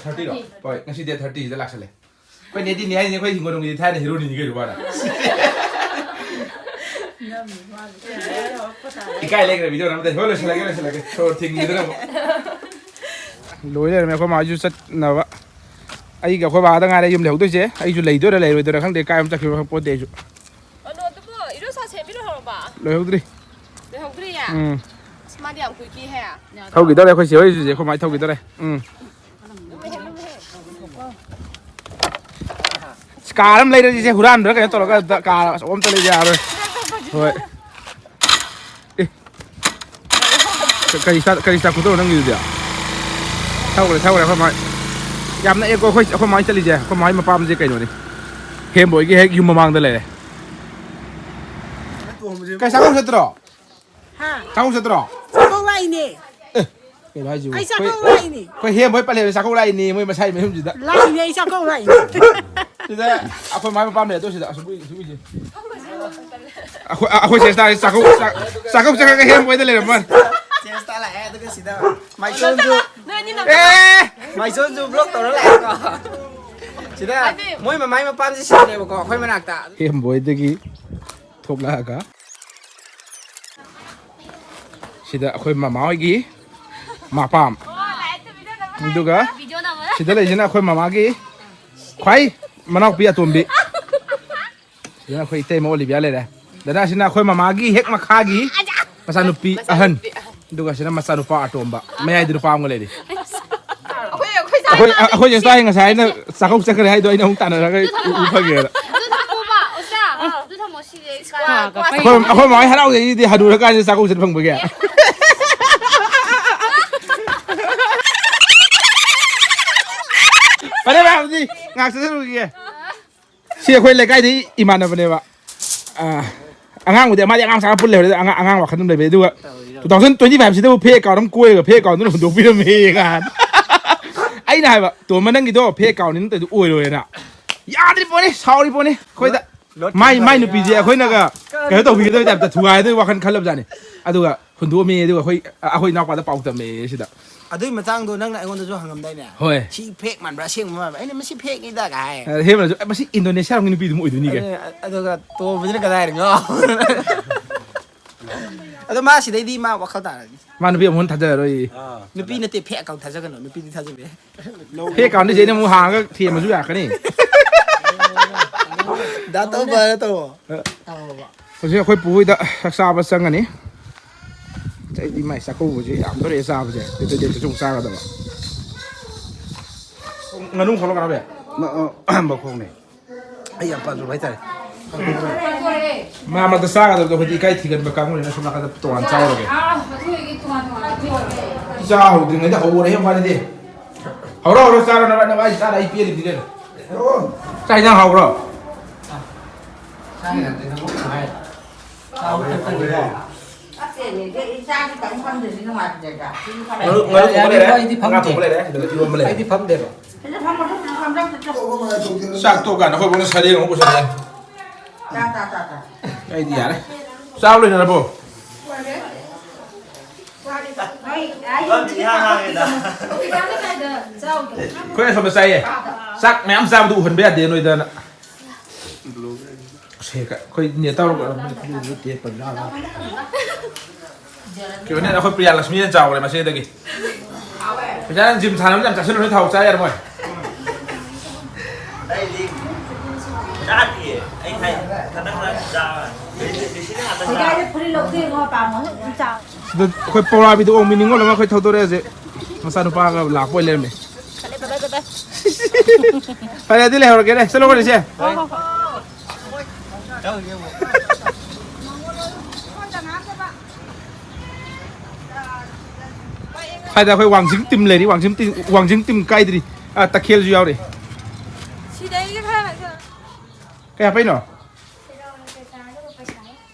ꯊꯥꯔꯇꯤꯔꯣ? ꯍꯣꯏ, ꯉꯁꯤ ꯗꯦꯠ ꯊꯥꯔꯇꯤꯁꯤꯗ ꯂꯥꯛꯁꯜꯂꯦ꯫ ꯑꯩꯈꯣꯏ ꯅꯦꯗꯤꯅꯦ ꯍꯥꯏꯁꯦ, ꯑꯩꯈꯣꯏ ꯍꯤꯡꯒꯣꯜꯅꯨꯡꯒꯤꯗꯤ ꯊꯥꯏꯅ ꯍꯦꯔꯣꯅꯤꯅꯤ ꯀꯩꯅꯣ ꯃꯥꯅ꯫ ꯏꯀꯥꯏ ꯂꯩꯈ꯭ꯔꯦ ꯚꯤꯗꯤꯑꯣ ꯅꯝꯕꯗ꯫ ꯍꯣꯏ, ꯂꯣꯏꯁꯤꯜꯂꯒꯦ, ꯂꯣꯏꯁꯤꯜꯂꯒꯦ꯫ ꯁꯣꯔ ꯊꯤꯡꯈꯤꯗꯅ ꯑꯃꯨꯛ꯫ ꯂꯣꯏ ꯂꯩꯔꯝꯃꯦ ꯑꯩꯈꯣꯏ ꯃꯥꯁꯨ ꯆꯠꯅꯕ꯫ ꯑꯩꯒ ꯑꯩꯈꯣꯏ ꯕꯥꯗ ꯉꯥꯏꯔꯦ ꯌꯨꯝ ꯂꯩꯍꯧꯗꯣꯏꯁꯦ꯫ ꯑꯩꯁꯨ ꯂꯩꯗꯣꯏꯔꯥ ꯂꯩꯔꯣꯏꯗꯣꯏꯔꯥ ꯈꯪꯗꯦ, ꯀꯥꯏ ꯑꯃ ꯆꯠꯈꯤꯕ ꯈꯪꯄꯣꯠꯇꯦ ꯑꯩꯁꯨ꯫ ꯑꯗꯣ ꯑꯗꯨꯕꯨ ꯏꯔꯣꯏꯁꯥ ꯁꯦꯝꯕꯤ ꯂꯣꯏꯍꯧꯔꯕ? ꯂꯣꯏꯍꯧꯗ꯭ꯔꯤ꯫ ꯂꯣꯏꯍꯧꯗ꯭ꯔꯤꯌꯦ? ꯎꯝ꯫ ꯑꯁ, ꯃꯥꯗꯤ ꯌꯥꯝ ꯀꯨꯏ ꯀꯤꯍꯦ꯫ ꯊꯧꯈꯤꯗꯧꯔꯦ ꯑꯩꯈꯣꯏ ꯆꯦ ꯍꯣꯏꯁꯨ, ꯆꯦ ꯑꯩꯈꯣꯏ ꯃꯥꯏ ꯊꯧꯈꯤꯗꯧꯔꯦ꯫ ꯎꯝ꯫ ꯀꯥꯔ ꯑꯃ ꯂꯩꯔꯁꯤꯁꯦ, ꯍꯨꯔꯥꯟꯕ꯭ꯔꯥ ꯀꯩꯅꯣ ꯇꯧꯔꯒ ꯑꯝꯇ ꯀꯥꯔ ꯑꯆꯧꯕ ꯑꯝꯇ ꯂꯩꯕ ꯌꯥꯔꯣꯏ꯫ ꯍꯣꯏ꯫ ꯑꯦ꯫ ꯀꯔꯤ ꯁ꯭ꯇꯥ-, ꯀꯔꯤ ꯁ꯭ꯇꯥꯏꯜ ꯈꯨꯇꯧ ꯅꯪꯒꯤꯗꯨꯗꯤ? ꯊꯧꯈ꯭ꯔꯦ, ꯊꯧꯈ꯭ꯔꯦ ꯑꯩꯈꯣꯏ ꯃꯥ꯫ ꯌꯥꯝ ꯅꯛꯑꯦꯀꯣ ꯑꯩꯈꯣꯏ, ꯑꯩꯈꯣꯏ ꯃꯥꯒꯤ ꯆꯠꯂꯤꯁꯦ꯫ ꯑꯩꯈꯣꯏ ꯃꯥꯒꯤ ꯃꯄꯥꯝꯁꯦ ꯀꯩꯅꯣꯅꯤ꯫ ꯍꯦꯝꯕꯣꯏꯒꯤ ꯍꯦꯛ ꯌꯨꯝ ꯃꯃꯥꯡꯗ ꯂꯩꯔꯦ꯫ ꯀꯩ ꯆꯥꯛꯀꯧ ꯆꯠꯇ꯭ꯔꯣ? ꯍꯥ? ꯆꯥꯛꯀꯧ ꯆꯠꯇ꯭ꯔꯣ? ꯆꯥꯛꯀꯧ ꯂꯥꯛꯏꯅꯦ꯫ ꯑꯦ, ꯀꯩꯅꯣ ꯍꯥꯏꯁꯤꯕꯨ? ꯑꯩ ꯆꯥꯛꯀꯧ ꯑꯩꯈꯣꯏ, ꯂꯥꯛꯏꯅꯦ꯫ ꯑꯩꯈꯣꯏ ꯍꯦꯝꯕꯣꯏ ꯄꯜꯂꯦꯕ ꯆꯥꯛꯀꯧ ꯂꯥꯛꯏꯅꯦ ꯃꯣꯏ ꯃꯁꯥꯏ ꯃꯌꯨꯝꯁꯤꯗ꯫ ꯂꯥꯛꯏꯅꯦ, ꯑꯩ ꯆꯥꯛꯀꯧ ꯂꯥꯛꯏꯅꯦ꯫ ꯁꯤꯗ ꯑꯩꯈꯣꯏ ꯃꯥꯏ ꯃꯄꯥꯝ ꯂꯩꯔꯦ, ꯑꯗꯣ ꯁꯤꯗ ꯑꯁꯨꯛ ꯀꯨꯏ-, ꯑꯁꯨꯛ ꯀꯨꯏꯁꯦ꯫ ꯑꯩꯈꯣꯏ, ꯑꯩꯈꯣꯏ ꯆꯦꯁꯇꯥ ꯆꯥꯛꯀꯧ, ꯆꯥꯛ-, ꯆꯥꯛꯀꯧ ꯆꯠꯈ꯭ꯔꯒ ꯍꯦꯝꯕꯣꯏꯗ ꯂꯩꯔꯝꯃ ꯃꯥꯜꯂꯦ꯫ ꯆꯦꯁꯇꯥ ꯂꯥꯛꯑꯦ, ꯑꯗꯨꯒ ꯁꯤꯗ ꯃꯥꯏꯁꯣꯟꯁꯨ, ꯅꯣꯏ ꯑꯅꯤ ꯅꯝ- ꯑꯦ! ꯃꯥꯏꯁꯣꯟꯁꯨ vlog ꯇꯧꯔ ꯂꯥꯛꯑꯦꯀꯣ꯫ ꯁꯤꯗ ꯍꯥꯏꯗꯤ ꯃꯣꯏ ꯃꯃꯥꯏ ꯃꯄꯥꯝꯁꯦ ꯁꯤꯗꯅꯦꯕꯀꯣ, ꯑꯩꯈꯣꯏ ꯃꯅꯥꯛꯇ꯫ ꯍꯦꯝꯕꯣꯏꯗꯒꯤ ꯊꯣꯛꯂꯛꯑꯒ ꯁꯤꯗ ꯑꯩꯈꯣꯏ ꯃꯃꯥ ꯍꯣꯏꯒꯤ ꯃꯄꯥꯝ, ꯑꯗꯨꯒ ꯁꯤꯗ ꯂꯩꯁꯤꯅ ꯑꯩꯈꯣꯏ ꯃꯃꯥꯒꯤ ꯈ꯭ꯋꯥꯏ ꯃꯅꯥꯎꯄꯤ ꯑꯇꯣꯝꯕꯤ, ꯁꯤꯗꯅ ꯑꯩꯈꯣꯏ ꯏꯇꯩꯃ ꯑꯣꯂꯤꯕꯤꯌꯥ ꯂꯩꯔꯦ꯫ ꯗꯗꯥꯁꯤꯅ ꯑꯩꯈꯣꯏ ꯃꯃꯥꯒꯤ ꯍꯦꯛ ꯃꯈꯥꯒꯤ ꯃꯆꯥꯅꯨꯄꯤ ꯑꯍꯟ, ꯑꯗꯨꯒ ꯁꯤꯅ ꯃꯆꯥꯅꯨꯄꯥ ꯑꯇꯣꯝꯕ, ꯃꯌꯥꯏꯗ ꯅꯨꯄꯥ ꯑꯃꯒ ꯂꯩꯔꯤ꯫ ꯑꯩꯈꯣꯏ, ꯑꯩꯈꯣꯏ ꯁꯥꯏ ꯑꯩꯈꯣꯏ ꯑꯩꯈꯣꯏ ꯆꯦ ꯇꯥꯏ ꯉꯁꯥꯏ ꯑꯩꯅ ꯆꯥꯛꯀꯧ ꯆꯠꯈ꯭ꯔꯦ ꯍꯥꯏꯗꯣ ꯑꯩꯅ ꯑꯃꯨꯛ ꯇꯥꯟꯅꯔꯒ ꯎ ꯎ ꯐꯪꯉꯦꯅ꯫ ꯑꯗꯨ ꯊꯝꯃꯣ, ꯁꯤꯁꯦ ꯁ꯭ꯀ꯭ꯋꯥ, ꯀ꯭ꯋꯥ ꯑꯩꯈꯣꯏ ꯑꯩꯈꯣꯏ ꯃꯥ ꯍꯣꯏ ꯍꯔꯥꯎꯖꯩꯁꯤꯗꯤ ꯍꯅꯨꯔꯀꯥꯟꯁꯤꯗ ꯆꯥꯛꯀꯧ ꯆꯠ ꯐꯪꯕꯒꯤ꯫ ꯐꯔꯦ ꯚꯥꯏ, ꯑꯗꯨꯗꯤ ꯉꯥꯏꯍꯥꯛ ꯆꯠꯆꯔꯨꯈꯤꯒꯦ꯫ ꯁꯤ ꯑꯩꯈꯣꯏ ꯂꯩꯀꯥꯏꯗꯒꯤ ꯏꯃꯥꯟꯅꯕꯅꯦꯕ꯫ ꯑꯥ, ꯑꯉꯥꯡꯕꯨꯗꯤ ꯃꯥꯗꯤ ꯑꯉꯥꯡ ꯃꯆꯥꯒ ꯄꯨꯜ ꯂꯩꯍꯧꯔꯦ, ꯑꯉꯥꯡ ꯑꯉꯥꯡ ꯋꯥꯈꯜ ꯑꯗꯨꯝ ꯂꯩꯕꯩ꯫ ꯑꯗꯨꯒ ꯇꯨ ꯊꯥꯎꯖꯟ ꯇ꯭ꯋꯦꯟꯇꯤ ꯐꯥꯏꯚꯁꯤꯗꯕꯨ ꯐꯦꯛ ꯑꯦꯀꯥꯎꯟ ꯑꯃ ꯀꯣꯏꯔꯒ ꯐꯦꯛ ꯑꯦꯀꯥꯎꯟꯗꯨꯅ ꯍꯨꯟꯗꯣꯛꯄꯤꯔꯝꯃꯦ ꯀꯥꯏꯅ꯫ ꯑꯩꯅ ꯍꯥꯏꯕ, "ꯇꯣꯝꯕ, ꯅꯪꯒꯤꯗꯣ ꯐꯦꯛ ꯑꯦꯀꯥꯎꯟꯅꯤ, ꯅꯠꯇ꯭ꯔꯗꯤ ꯑꯣꯏꯔꯣꯏꯅ"꯫ ꯌꯥꯗ꯭ꯔꯤ ꯄꯣꯠꯅꯤ, ꯁꯥꯎꯔꯤ ꯄꯣꯠꯅꯤ ꯑꯩꯈꯣꯏꯗ꯫ ꯂꯣꯠ ꯃꯥꯏ ꯃꯥꯏ ꯊꯝꯕ ꯅꯨꯄꯤꯁꯦ ꯌꯥ-, ꯑꯩꯈꯣꯏꯅꯒ ꯀꯩꯅꯣ ꯇꯧꯕꯤꯒꯗꯕꯩ ꯇꯥꯏꯞꯇ ꯊꯨꯒꯥꯏꯗꯣꯏ ꯋꯥꯈꯜ ꯈꯜꯂꯕꯖꯥꯠꯅꯤ꯫ ꯑꯗꯨꯒ ꯍꯨꯟꯗꯣꯛꯑꯝꯃꯦ, ꯑꯗꯨꯒ ꯑꯩꯈꯣꯏ ꯑꯩꯈꯣꯏ ꯏꯅꯥꯎꯄꯥꯗ ꯄꯥꯎ ꯇꯝꯃꯦ ꯁꯤꯗ꯫ ꯑꯗꯨꯏ ꯃꯇꯥꯡꯗꯣ ꯅꯪꯅ ꯑꯩꯉꯣꯟꯗꯁꯨ ꯍꯪꯉꯝꯗꯥꯏꯅꯦ? ꯍꯣꯏ꯫ "ꯁꯤ ꯐꯦꯛ ꯃꯥꯟꯕ꯭ꯔꯥ, ꯑꯁꯦꯡꯕ ꯃꯥꯟꯕ꯭ꯔꯥ?" ꯑꯩꯅ, "ꯃꯁꯤ ꯐꯦꯛꯅꯤꯗ" ꯀꯥꯏ ꯍꯥꯏ꯫ ꯑ, ꯍꯦꯃꯅꯁꯨ, "ꯑ, ꯃꯁꯤ ꯏꯟꯗꯣꯅꯦꯁꯤꯌꯥꯔꯣꯝꯒꯤ ꯅꯨꯄꯤꯗꯨꯝ ꯑꯣꯏꯗꯣꯏꯅꯤꯒ"꯫ ꯑꯗꯨ-, ꯑꯗꯨꯒ ꯇꯣꯝꯕꯁꯤꯅ ꯀꯗꯥꯏꯗꯅꯣ? ꯑꯗꯣ ꯃꯥ ꯁꯤꯗꯩꯗꯤ ꯃꯥ ꯋꯥꯈꯜ ꯇꯥꯔꯅꯤ꯫ ꯃꯥ ꯅꯨꯄꯤ ꯑꯃꯨꯛ ꯍꯟꯅ ꯊꯥꯖꯔꯔꯣꯏ꯫ ꯑꯥ꯫ ꯅꯨꯄꯤ ꯅꯠꯇꯦ, ꯐꯦꯛ ꯑꯦꯀꯥꯎꯟ ꯊꯥꯖꯒꯅꯨ, ꯅꯨꯄꯤꯗꯤ ꯊꯥꯖꯕ ꯌꯥꯏ꯫ ꯐꯦꯛ ꯑꯦꯀꯥꯎꯟꯗꯤ ꯆꯦꯅ ꯑꯃꯨꯛ ꯍꯥꯡꯉꯒ ꯊꯦꯝꯃꯁꯨ ꯌꯥꯔꯛꯀꯅꯤ꯫ ꯗꯥ ꯇꯧꯕ ꯍꯥꯏꯅ ꯇꯧꯋꯣ꯫ ꯍꯧꯖꯤꯛ ꯑꯩꯈꯣꯏ ꯄꯨꯍꯣꯏꯗ ꯆꯥꯛ ꯆꯥꯕ ꯆꯪꯉꯅꯤ꯫ ꯑꯩꯗꯤ ꯃꯥꯏ ꯆꯥꯛꯀꯧꯕꯁꯦ ꯌꯥꯝ ꯇꯧꯔꯛꯑꯦ ꯆꯥꯕꯁꯦ꯫ ꯗꯦꯠ ꯇ꯭ꯋꯦꯟꯇꯤ ꯑꯩꯠꯇꯁꯨ ꯑꯃꯨꯛ ꯆꯥꯒꯗꯕ꯫ ꯉꯥꯅꯨ ꯈꯣꯡꯂꯣ ꯀꯅꯥ ꯕꯦ? ꯃ-, ꯑ, ꯃꯈꯣꯡꯅꯦ꯫ ꯑꯩ ꯌꯥꯝ ꯄꯥꯝꯖꯕ ꯍꯥꯏꯇꯥꯔꯦ꯫ ꯃꯌꯥꯝ ꯃꯔꯛꯇ ꯆꯥꯒꯗꯕꯗꯣ ꯑꯩꯈꯣꯏꯗꯤ ꯏꯀꯥꯏ ꯊꯤꯒꯟꯕ ꯀꯥꯡꯕꯨꯅꯤꯅ ꯁꯣꯝ ꯅꯥꯀꯟꯗ ꯇꯣꯉꯥꯟ ꯆꯥꯔꯨꯔꯒꯦ꯫ ꯏꯆꯥ ꯍꯧꯗ꯭ꯔꯤꯉꯩꯗ ꯍꯧꯔꯦ ꯍꯦ ꯋꯥꯅꯤꯗꯤ꯫ ꯍꯧꯔꯣ, ꯍꯧꯔꯣ, ꯆꯥꯔꯣ, ꯅꯕꯥ, ꯅꯕꯥ, ꯑꯩ ꯆꯥꯔ ꯑꯩ ꯄꯦꯜꯂꯤꯕꯅꯤ ꯀꯩꯅꯣ꯫ ꯆꯥꯛ ꯏꯟꯖꯥꯡ ꯍꯥꯎꯕ꯭ꯔꯣ? ꯉꯥꯅꯨ, ꯉꯥꯅꯨ ꯊꯣꯡꯕ ꯂꯩꯔꯦ, ꯑꯩꯗꯤ ꯉꯥ ꯐꯝꯗꯦ꯫ ꯊꯣꯡꯕ ꯂꯩꯔꯦ, ꯑꯗꯨꯒ ꯏꯔꯣꯟꯕ ꯂꯩꯔꯦ꯫ ꯑꯩꯗꯤ ꯐꯝꯗꯦꯕ꯫ ꯆꯥꯛ ꯇꯣꯛ ꯀꯥꯟꯗ ꯑꯩꯈꯣꯏ ꯕꯣꯛꯅ ꯁꯔꯦꯡ ꯑꯃꯨꯛ ꯄꯨꯁꯜꯂꯛꯑꯦ꯫ ꯆꯥ, ꯆꯥ, ꯆꯥ, ꯆꯥ꯫ ꯑꯩꯗꯤ ꯌꯥꯔꯦ꯫ ꯆꯥꯕ ꯂꯣꯏꯅꯔꯕꯣ? ꯂꯣꯏꯔꯦ꯫ ꯏꯍꯥꯡ ꯍꯥꯡꯉꯦꯗ꯫ ꯑꯩꯈꯣꯏ ꯑꯁꯣꯝꯗ ꯆꯥꯏꯌꯦ꯫ ꯆꯥꯛ ꯃꯌꯥꯝ ꯆꯥꯕꯗꯨ ꯎꯍꯟꯕ ꯌꯥꯗꯦ ꯅꯣꯏꯗꯅ꯫ ꯁꯦ, ꯀ-, ꯑꯩꯈꯣꯏ ꯅꯦ ꯇꯧꯔꯒ ꯇꯦꯛꯄ ꯂꯥꯛꯑꯒ꯫ ꯀꯩꯅꯣꯅꯦ, ꯑꯩꯈꯣꯏ ꯄ꯭ꯔꯤꯌꯥ ꯂꯛꯁꯃꯤꯅ ꯆꯥꯎꯔꯦ ꯃꯆꯦꯗꯒꯤ꯫ ꯄꯩꯁꯥ ꯅꯪ ꯖꯤꯝ ꯁꯥꯟꯅꯕ ꯌꯥꯝ ꯆꯥꯁꯤꯜꯂꯨꯅꯦ, ꯊꯥꯎ ꯆꯥ ꯌꯥꯔꯃꯣꯏ꯫ ꯑꯩꯗꯤ ꯆꯥꯗꯤꯌꯦ꯫ ꯑꯩ ꯊꯥꯏꯅ ꯈꯇꯪ ꯈꯇꯪ ꯆꯥꯕ꯫ ꯂꯩꯁꯤꯅ ꯉꯥꯛꯇ ꯆꯥꯕ꯫ ꯐꯨꯔꯤꯠ ꯂꯧꯊꯣꯛꯑꯦ ꯏꯕꯨꯡꯉꯣ, ꯄꯥꯝꯃꯣ꯫ ꯁꯤꯗ ꯑꯩꯈꯣꯏ ꯄꯧꯔꯥꯕꯤꯗ ꯑꯣꯡꯕꯤ ꯅꯤꯉꯣꯜ ꯑꯃ ꯑꯩꯈꯣꯏ ꯊꯧꯗꯣꯔꯛꯑꯦ ꯍꯧꯖꯤꯛ꯫ ꯃꯆꯥꯅꯨꯄꯥꯒ ꯂꯥꯛꯄ ꯑꯣꯏ ꯂꯩꯔꯝꯃꯦ꯫ ꯐꯔꯦ, ꯑꯗꯨꯗꯤ ꯂꯩꯍꯧꯔꯒꯦꯅꯦ꯫ ꯆꯠꯂꯣ, ꯀꯣꯟꯅ ꯏꯆꯦ꯫ ꯁ꯭ꯋꯥꯏꯗ ꯑꯩꯈꯣꯏ ꯋꯥꯡꯖꯤꯡ ꯇꯤꯝ ꯂꯩꯔꯤ, ꯋꯥꯡꯖꯤꯡ ꯇꯤꯝ, ꯋꯥꯡꯖꯤꯡ ꯇꯤꯝ ꯀꯥꯏꯗ꯭ꯔꯤ꯫ ꯑꯥ, ꯇꯈꯦꯜꯁꯨ ꯌꯥꯎꯔꯤ꯫ ꯁꯤꯗꯩꯒꯤ ꯈꯔ ꯀꯩ ꯍꯥꯞꯄꯛꯏꯅꯣ?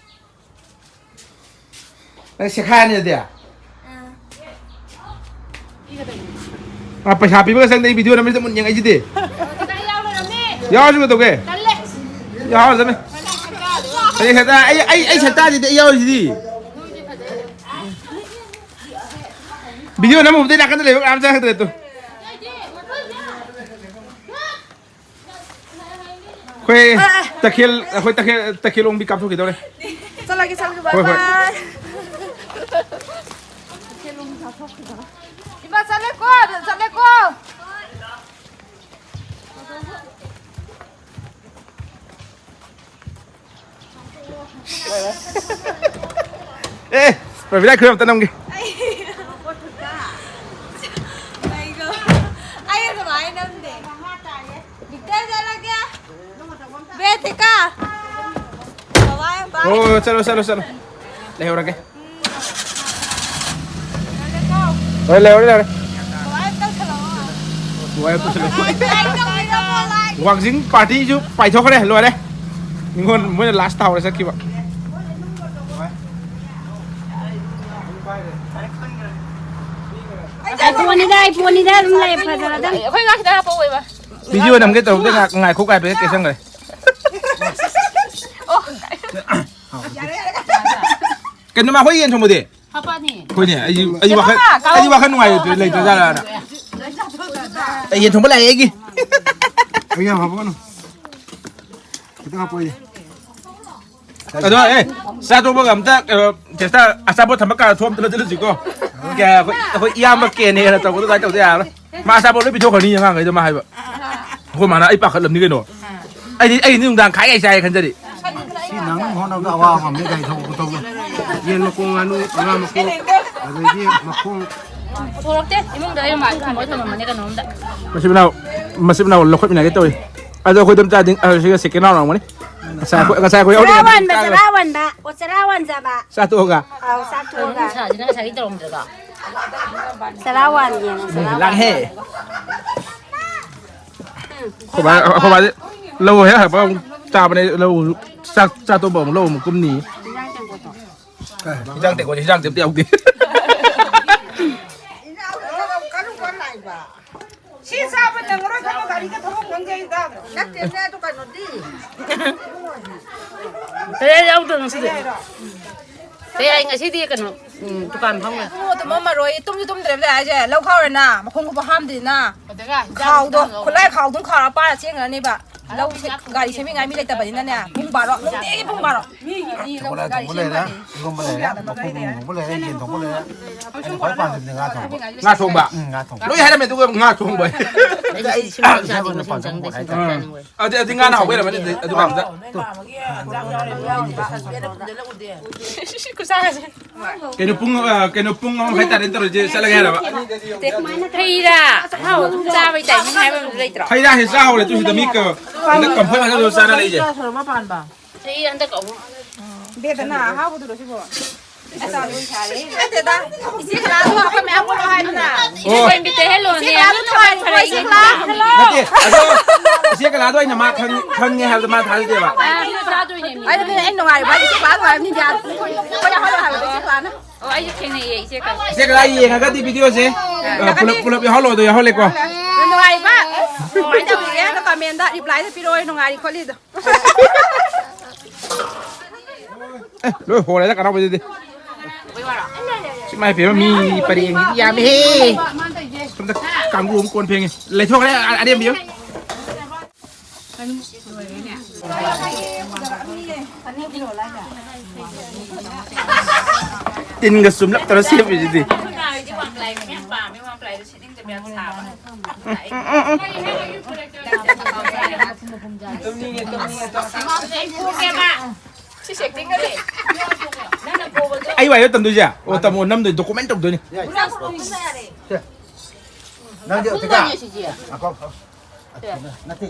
ꯅꯪ ꯁꯦꯈꯥꯏꯔꯅꯤ ꯑꯗꯨꯗꯤ? ꯑꯥ, ꯄꯩꯁꯥ ꯄꯤꯕꯒ ꯆꯪꯗꯦ, ꯑꯩ ꯚꯤꯗꯤꯑꯣ ꯅꯝꯕꯁꯤꯗ ꯃꯨꯟ ꯌꯦꯡꯉꯛꯏꯁꯤꯗꯤ꯫ ꯌꯥꯎꯔꯁꯨ ꯀꯩꯗꯧꯒꯦ? ꯌꯥꯎꯔꯁꯨ ꯆꯠꯃꯤ꯫ ꯑꯩ ꯁꯛꯇ-, ꯑꯩ, ꯑꯩ, ꯑꯩ ꯁꯛꯇꯥꯁꯤꯗꯤ ꯑꯩ ꯌꯥꯎꯔꯤꯁꯤꯗꯤ꯫ ꯚꯤꯗꯤꯑꯣ ꯅꯝꯃꯨꯕꯗꯩ ꯅꯥꯀꯟꯗ ꯂꯩꯕ ꯀꯅꯥꯝ ꯆꯪꯉꯛꯇ꯭ꯔꯦ ꯇꯨ꯫ ꯑꯩꯈꯣꯏ ꯇꯈꯦꯜ, ꯑꯩꯈꯣꯏ ꯇꯈꯦꯜ, ꯇꯈꯦꯜ ꯑꯣꯡꯕꯤ ꯀꯥꯞꯊꯣꯛꯈꯤꯗꯧꯔꯦ꯫ ꯆꯠꯂꯒꯦ, ꯆꯠꯂꯒꯦ, ꯍꯣꯏ, ꯍꯣꯏ꯫ Bye bye꯫ ꯏꯃꯥ, ꯆꯠꯂꯦꯀꯣ, ꯆꯠꯂꯦꯀꯣ꯫ ꯑꯦ, ꯔꯕꯤꯅꯥ ꯈꯨꯔꯨꯝ ꯑꯝꯇ ꯅꯝꯒꯦ꯫ ꯑꯩꯒꯣ, ꯑꯩ ꯑꯗꯨꯃꯥꯏꯅ ꯅꯝꯗꯦ꯫ ꯕꯤꯛꯇꯔ ꯆꯠꯂꯒꯦ꯫ ꯕꯦ, ꯊꯤꯀꯥ꯫ ꯕꯕꯥꯏ, ꯕꯥꯏ꯫ ꯍꯣꯏ, ꯍꯣꯏ, ꯆꯠꯂꯣ, ꯆꯠꯂꯣ, ꯆꯠꯂꯣ꯫ ꯂꯩꯍꯧꯔꯒꯦ꯫ ꯍꯣꯏ, ꯂꯩꯍꯧꯔꯦ, ꯂꯩꯍꯧꯔꯦ꯫ ꯕꯕꯥꯏ, ꯑꯝꯇ ꯄꯨꯁꯜꯂꯛꯑꯣ꯫ ꯕꯕꯥꯏ, ꯄꯨꯁꯜꯂꯛꯑꯣ꯫ ꯂꯥꯏꯛ ꯇꯧꯕꯤꯔꯝꯃꯣ, ꯂꯥꯏꯛ꯫ ꯋꯥꯡꯖꯤꯡ ꯄꯥꯔꯇꯤꯁꯨ ꯄꯥꯏꯊꯣꯛꯈ꯭ꯔꯦ, ꯂꯣꯏꯔꯦ꯫ ꯅꯤꯉꯣꯜ ꯃꯣꯏꯅ ꯂꯥꯁ ꯇꯥꯍꯧꯔꯦ ꯆꯠꯈꯤꯕ꯫ ꯑꯥꯏꯐꯣꯟꯅꯤꯗ, ꯑꯥꯏꯐꯣꯟꯅꯤꯗ ꯑꯗꯨꯝ ꯂꯩ, ꯐꯖꯔꯗꯝꯅꯤ꯫ ꯑꯩꯈꯣꯏ ꯉꯥ ꯈꯤꯇꯪ ꯍꯥꯞꯄꯛꯑꯣ ꯏꯕꯥ꯫ ꯚꯤꯗꯤꯑꯣ ꯅꯝꯒꯦ ꯇꯧꯔꯛꯇꯦ, ꯉꯥꯏ-, ꯉꯥꯏꯈꯣ ꯀꯥꯏꯕ ꯍꯦꯛ ꯀꯦꯁꯟꯈ꯭ꯔꯦ꯫ ꯑꯣ꯫ ꯀꯩꯅꯣ ꯃꯥ, ꯑꯩꯈꯣꯏ ꯌꯦꯟ ꯊꯣꯡꯕꯗꯤ? ꯍꯥꯄꯛꯑꯅꯤ꯫ ꯍꯣꯏꯅꯦ, ꯑꯩ, ꯑꯩ ꯋꯥꯈꯜ, ꯀꯩꯅꯣ ꯃꯥ, ꯀꯥꯎ-, ꯑꯩ ꯋꯥꯈꯜ ꯅꯨꯡꯉꯥꯏꯔꯣꯏꯗ꯭ꯔꯦ, ꯂꯩꯇ꯭ꯔꯖꯥꯠꯂꯥꯅ꯫ ꯑꯩ ꯌꯦꯟ ꯊꯣꯡꯕ ꯂꯥꯛꯑꯦ ꯑꯩꯒꯤ꯫ ꯑꯩ ꯌꯥꯝ ꯍꯥꯄꯛꯀꯅꯨ꯫ ꯈꯤꯇꯪ ꯍꯥꯄꯛꯑꯣ ꯑꯩꯗꯤ꯫ ꯑꯗꯣ, ꯑꯦ, ꯆꯥ ꯇꯣꯛꯄꯒ ꯑꯝꯇ, ꯀꯩꯅꯣ, ꯆꯦꯁꯇꯥ ꯑꯆꯥꯄꯣꯠ ꯊꯝꯕ ꯀꯥꯗ ꯊꯣꯛ ꯑꯝꯇ ꯆꯠꯂꯨꯁꯤꯀꯣ꯫ ꯀꯌꯥ ꯑꯩꯈꯣꯏ, ꯑꯩꯈꯣꯏ ꯏꯌꯥꯝꯕ ꯀꯦꯅꯦꯅ ꯇꯧꯕꯗꯣ ꯑꯗꯨꯃꯥꯏꯅ ꯇꯧꯗ ꯌꯥꯔꯣꯏ꯫ ꯃꯥ ꯑꯆꯥꯄꯣꯠ ꯂꯣꯏ ꯄꯤꯊꯣꯛꯈ꯭ꯔꯅꯤ ꯑꯉꯥꯡꯈꯩꯗꯣ ꯃꯥ ꯍꯥꯏꯕ꯫ ꯑꯩꯈꯣꯏ ꯃꯥꯅ ꯑꯩ ꯄꯥꯈꯠꯂꯕꯅꯤ ꯀꯩꯅꯣ꯫ ꯑꯩꯗꯤ, ꯑꯩꯗꯤ ꯅꯨꯡꯗꯥꯡ ꯈꯥꯏ ꯈꯥꯏ ꯆꯥꯏ ꯈꯟꯖꯔꯤ꯫ ꯁꯤ ꯅꯪꯅꯕ ꯍꯣꯠꯅꯕꯗ ꯑꯋꯥꯕ ꯑꯃꯅꯤ ꯒꯥꯔꯤ ꯊꯧꯕ ꯈꯣꯠꯇꯧꯕ꯫ ꯌꯦꯟ ꯃꯈꯣꯡ, ꯉꯥꯅꯨ, ꯉꯥ ꯃꯈꯣꯡ, ꯑꯗꯒꯤ ꯃꯈꯣꯡ꯫ ꯄꯨꯊꯣꯔꯛꯇꯦ꯫ ꯏꯃꯨꯡꯗ ꯑꯩ ꯃꯥ ꯊꯝꯃꯣꯏ ꯊꯝꯃꯝꯕꯅꯦ ꯀꯩꯅꯣꯝꯗ꯫ ꯃꯁꯤ ꯃꯅꯥꯎ꯫ ꯃꯆꯤꯟ ꯃꯅꯥꯎ ꯂꯧꯈꯠꯃꯤꯟꯅꯒꯦ ꯇꯧꯏ꯫ ꯑꯗꯣ ꯑꯩꯈꯣꯏ ꯑꯗꯨꯝ ꯆꯥꯗꯤ, ꯑ, ꯁꯤꯒ second round ꯑꯣꯏꯔꯝꯒꯅꯤ꯫ ꯉꯁꯥꯏ ꯑꯩꯈꯣꯏ, ꯉꯁꯥꯏ ꯑꯩꯈꯣꯏ ꯆꯔꯥ ꯌꯥꯎꯔꯤꯉꯩꯗ ꯋꯥꯟꯕ, ꯆꯥꯈ꯭ꯔꯦ꯫ ꯆꯔꯥ ꯋꯥꯟꯕ꯫ ꯑꯣ, ꯆꯔꯥ ꯋꯥꯟꯖꯕ꯫ ꯆꯥꯊꯣꯛꯑꯒ꯫ ꯑꯧ, ꯆꯥꯊꯣꯛꯑꯒ꯫ ꯅꯨꯡꯁꯥꯁꯤꯅ ꯉꯁꯥꯏꯗꯒꯤ ꯇꯧꯔꯝꯗ꯭ꯔꯒ꯫ ꯆꯔꯥ ꯋꯥꯟꯒꯦꯅ, ꯆꯔꯥ ꯂꯥꯡꯍꯦ꯫ ꯋꯥꯟꯕ꯫ ꯑꯩꯈꯣꯏ ꯕꯥ-, ꯑꯩꯈꯣꯏ ꯕꯥꯗꯤ ꯂꯧ ꯍꯦꯛ ꯍꯜꯂꯛꯄ ꯑꯃꯨꯛ ꯆꯥꯕꯅꯦ, ꯂꯧ ꯆꯥꯛ ꯆꯥ ꯇꯣꯛꯄ ꯑꯃꯨꯛ ꯂꯧ ꯑꯃꯨꯛ ꯀꯨꯝꯅꯤ꯫ ꯍꯤꯟꯖꯥꯡ ꯇꯦꯡꯀꯣꯠꯁꯦ, ꯍꯤꯟꯖꯥꯡ ꯇꯦꯡꯀꯣꯠꯁꯦ ꯍꯤꯟꯖꯥꯡ ꯇꯦꯡꯀꯣꯠ ꯑꯝꯇ ꯌꯥꯎꯗꯦ꯫ ꯁꯤ ꯆꯥꯕ ꯅꯪꯉꯔꯣꯏ ꯈꯪꯕ ꯒꯥꯔꯤꯒ ꯊꯧꯐꯝ ꯈꯪꯗꯦ ꯑꯩ ꯇꯥꯗ꯭ꯔꯣ? ꯅꯠꯇꯦꯅꯦ, ꯑꯗꯨ ꯀꯩꯅꯣꯗꯤ꯫ ꯇꯔꯦꯠ ꯌꯥꯎꯗ꯭ꯔꯣ ꯉꯁꯤꯗꯤ? ꯀꯩ ꯍꯥꯏ ꯉꯁꯤꯗꯤ ꯀꯩꯅꯣ, ꯎꯝ, ꯗꯨꯀꯥꯟ ꯐꯝꯈ꯭ꯔꯦ꯫ ꯇꯨꯝꯁꯨ ꯇꯨꯝꯃꯝꯃꯔꯣꯏ, ꯇꯨꯝꯁꯨ ꯇꯨꯝꯗ꯭ꯔꯦꯕ ꯑꯩꯁꯦ, ꯂꯧ ꯈꯥꯎꯔꯦꯅ, ꯃꯈꯣꯡ ꯈꯨꯠꯄ ꯍꯥꯝꯗ꯭ꯔꯤꯅ꯫ ꯈꯥꯎꯗꯣ, ꯈꯨꯠꯂꯥꯏ ꯈꯥꯎꯗꯣ ꯈꯥꯎꯔ ꯄꯥꯏꯔ ꯆꯦꯟꯈ꯭ꯔꯅꯦꯕ꯫ ꯂꯧ ꯁꯦ-, ꯒꯥꯔꯤ ꯁꯦꯝꯅꯤꯡꯉꯥꯏ ꯃꯤ ꯂꯩꯇꯕꯅꯤꯅꯅꯦ, ꯄꯨꯡ ꯕꯥꯔꯣ, ꯅꯨꯡꯇꯤꯒꯤ ꯄꯨꯡ ꯕꯥꯔꯣ꯫ ꯃꯤꯒꯤꯗꯤ ꯂꯧ ꯆꯣꯀꯣꯂꯥꯠ ꯒꯥꯔꯤ ꯊꯣꯡꯕ ꯂꯩꯔꯦ, ꯁꯦꯝꯕꯅꯦ꯫ ꯏꯔꯣꯝꯕ ꯂꯩꯔꯦ, ꯃꯈꯣꯡ ꯃꯈꯣꯡ ꯂꯩꯔꯦ, ꯌꯦꯟ ꯊꯣꯡꯕ ꯂꯩꯔꯦ꯫ ꯑꯩꯅ ꯈ꯭ꯋꯥꯏ ꯄꯥꯝꯖꯕꯗꯤ ꯉꯥ ꯊꯣꯡꯕ꯫ ꯉꯥ ꯊꯣꯡꯕ? ꯎꯝ, ꯉꯥ ꯊꯣꯡꯕ꯫ ꯂꯣꯏ ꯍꯥꯏꯔꯝꯃꯦ, ꯑꯗꯨꯒ ꯉꯥ ꯊꯣꯡꯕ꯫ ꯑꯩꯗꯤ ꯁꯤ ꯁꯨꯡꯆꯥ ꯆꯥꯗꯦ, ꯉꯁꯤ ꯆꯪꯗꯦ, ꯁꯤ ꯆꯥꯅꯤꯡꯉꯣꯏ꯫ ꯑꯗꯨꯗꯤ, ꯑꯗꯨꯗꯤ ꯉꯥꯅ ꯍꯥꯎꯕ ꯍꯦꯜꯂꯝꯃꯅꯤ, ꯑꯗꯨ, ꯑꯗꯨ ꯀꯥꯟꯗ꯫ ꯈꯨꯠꯁꯥꯒꯁꯦ꯫ ꯀꯩꯅꯣ ꯄꯨꯡ, ꯑ, ꯀꯩꯅꯣ ꯄꯨꯡ ꯑꯃ ꯃꯈꯥꯏ ꯇꯥꯔꯦꯅ ꯇꯧꯔꯤꯁꯦ, ꯆꯠꯂꯒꯦ ꯍꯥꯏꯔꯕ? ꯍꯩ ꯔꯥ ꯑꯍꯥꯎꯕ ꯑꯗꯨꯝ ꯆꯥꯕꯩ timing ꯍꯥꯏꯕ ꯑꯃꯁꯨ ꯂꯩꯇ꯭ꯔꯣ? ꯍꯩ ꯔꯥꯁꯦ ꯆꯥꯍꯧꯔꯦ, ꯑꯗꯨ ꯁꯤꯗ ꯃꯤ ꯀ-, ꯍꯟꯗꯛ ꯀꯝꯐꯣꯏ ꯉꯥꯛꯇ ꯆꯥꯅ ꯂꯩꯁꯦ꯫ ꯆꯍꯤ ꯍꯟꯗꯛ ꯑꯍꯨꯝ꯫ ꯕꯦꯗꯅꯥ ꯑꯍꯥꯎꯕꯗꯨꯔꯣ ꯁꯤꯕꯣ? ꯅꯠꯇꯦꯗ, ꯏꯆꯦ ꯀꯂꯥꯗꯣ ꯑꯩꯈꯣꯏ ꯃꯌꯥꯝ ꯄꯨꯜꯂꯣ ꯍꯥꯏꯕꯅ꯫ ꯑꯣ꯫ ꯏꯆꯦ ꯀꯂꯥꯗꯣ ꯅꯨꯡꯉꯥꯏꯕ꯭ꯔꯣ? ꯏꯆꯦ ꯀꯂꯥ꯫ ꯅꯠꯇꯦ, ꯑꯗꯣ ꯏꯆꯦ ꯀꯂꯥꯗꯣ ꯑꯩꯅ ꯃꯥ ꯈꯪ-, ꯈꯪꯉꯦ ꯍꯥꯏꯕꯗꯣ ꯃꯥ ꯊꯥꯖꯗꯦꯕ꯫ ꯑꯥ, ꯑꯗꯨꯅ ꯆꯥꯗꯣꯏꯅꯦ ꯃꯤ꯫ ꯑꯩꯅ, ꯑꯩ ꯅꯨꯡꯉꯥꯏꯔꯤꯕ ꯍꯥꯏꯁꯦ ꯏꯆꯦ ꯀꯂꯥ ꯅꯨꯡꯉꯥꯏꯕꯅꯤ ꯏꯟꯗꯤꯌꯥ꯫ ꯑꯩꯈꯣꯏ ꯌꯥꯎꯍꯜꯂꯣ ꯍꯥꯏꯕꯗꯣ ꯏꯆꯦ ꯀꯂꯥꯅ꯫ ꯑꯣ, ꯑꯩꯁꯨ ꯊꯦꯡꯅꯩꯌꯦ ꯏꯆꯦ ꯀꯂꯥ꯫ ꯏꯆꯦ ꯀꯂꯥ ꯌꯦꯡꯉꯒꯗꯤ videoꯁꯦ, ꯑ, ꯄꯨꯂꯞ, ꯄꯨꯂꯞ ꯌꯥꯎꯍꯜꯂꯣ, ꯑꯗꯣ ꯌꯥꯎꯍꯜꯂꯦꯀꯣ꯫ ꯅꯨꯡꯉꯥꯏꯕ꯫ ꯀꯃꯥꯏꯅ ꯇꯧꯔꯤꯒꯦ? ꯑꯗꯣ commentꯗ replyꯗ ꯄꯤꯔꯛꯑꯣ, ꯅꯨꯡꯉꯥꯏꯔꯤ ꯈꯣꯠꯂꯤꯗꯣ꯫ ꯑꯦ, ꯂꯣꯏ ꯍꯣꯔꯦꯗ ꯀꯅꯥꯎꯕꯗꯨꯗꯤ꯫ ꯁꯤ ꯃꯥꯏ ꯄꯦꯝꯃ ꯃꯤ ꯄꯔꯦꯡ ꯌꯥꯝꯃꯤꯍꯦ꯫ ꯁꯣꯝꯗ ꯀꯥꯡꯕꯨ ꯑꯃ ꯀꯣꯟ ꯐꯦꯡꯉꯤ꯫ ꯂꯩꯊꯣꯛꯈ꯭ꯔꯦ ꯑ-, ꯑꯔꯦꯝꯕꯤ ꯑꯃ꯫ ꯇꯤꯟꯒ ꯆꯨꯝꯂꯞ ꯇꯧꯔ ꯁꯦꯝꯃꯤꯁꯤꯗꯤ꯫ ꯑꯩ ꯋꯥꯏꯗ ꯇꯝꯗꯣꯏꯁꯦ? ꯑꯣ, ꯇꯝꯃꯣ, ꯅꯝꯗꯣꯏ, document ꯇꯧꯗꯣꯏꯅꯤ꯫ ꯅꯪꯗꯤ ꯍꯧꯖꯤꯛꯀ ꯉꯥꯏꯈꯣ꯫ ꯅꯠꯇꯦ꯫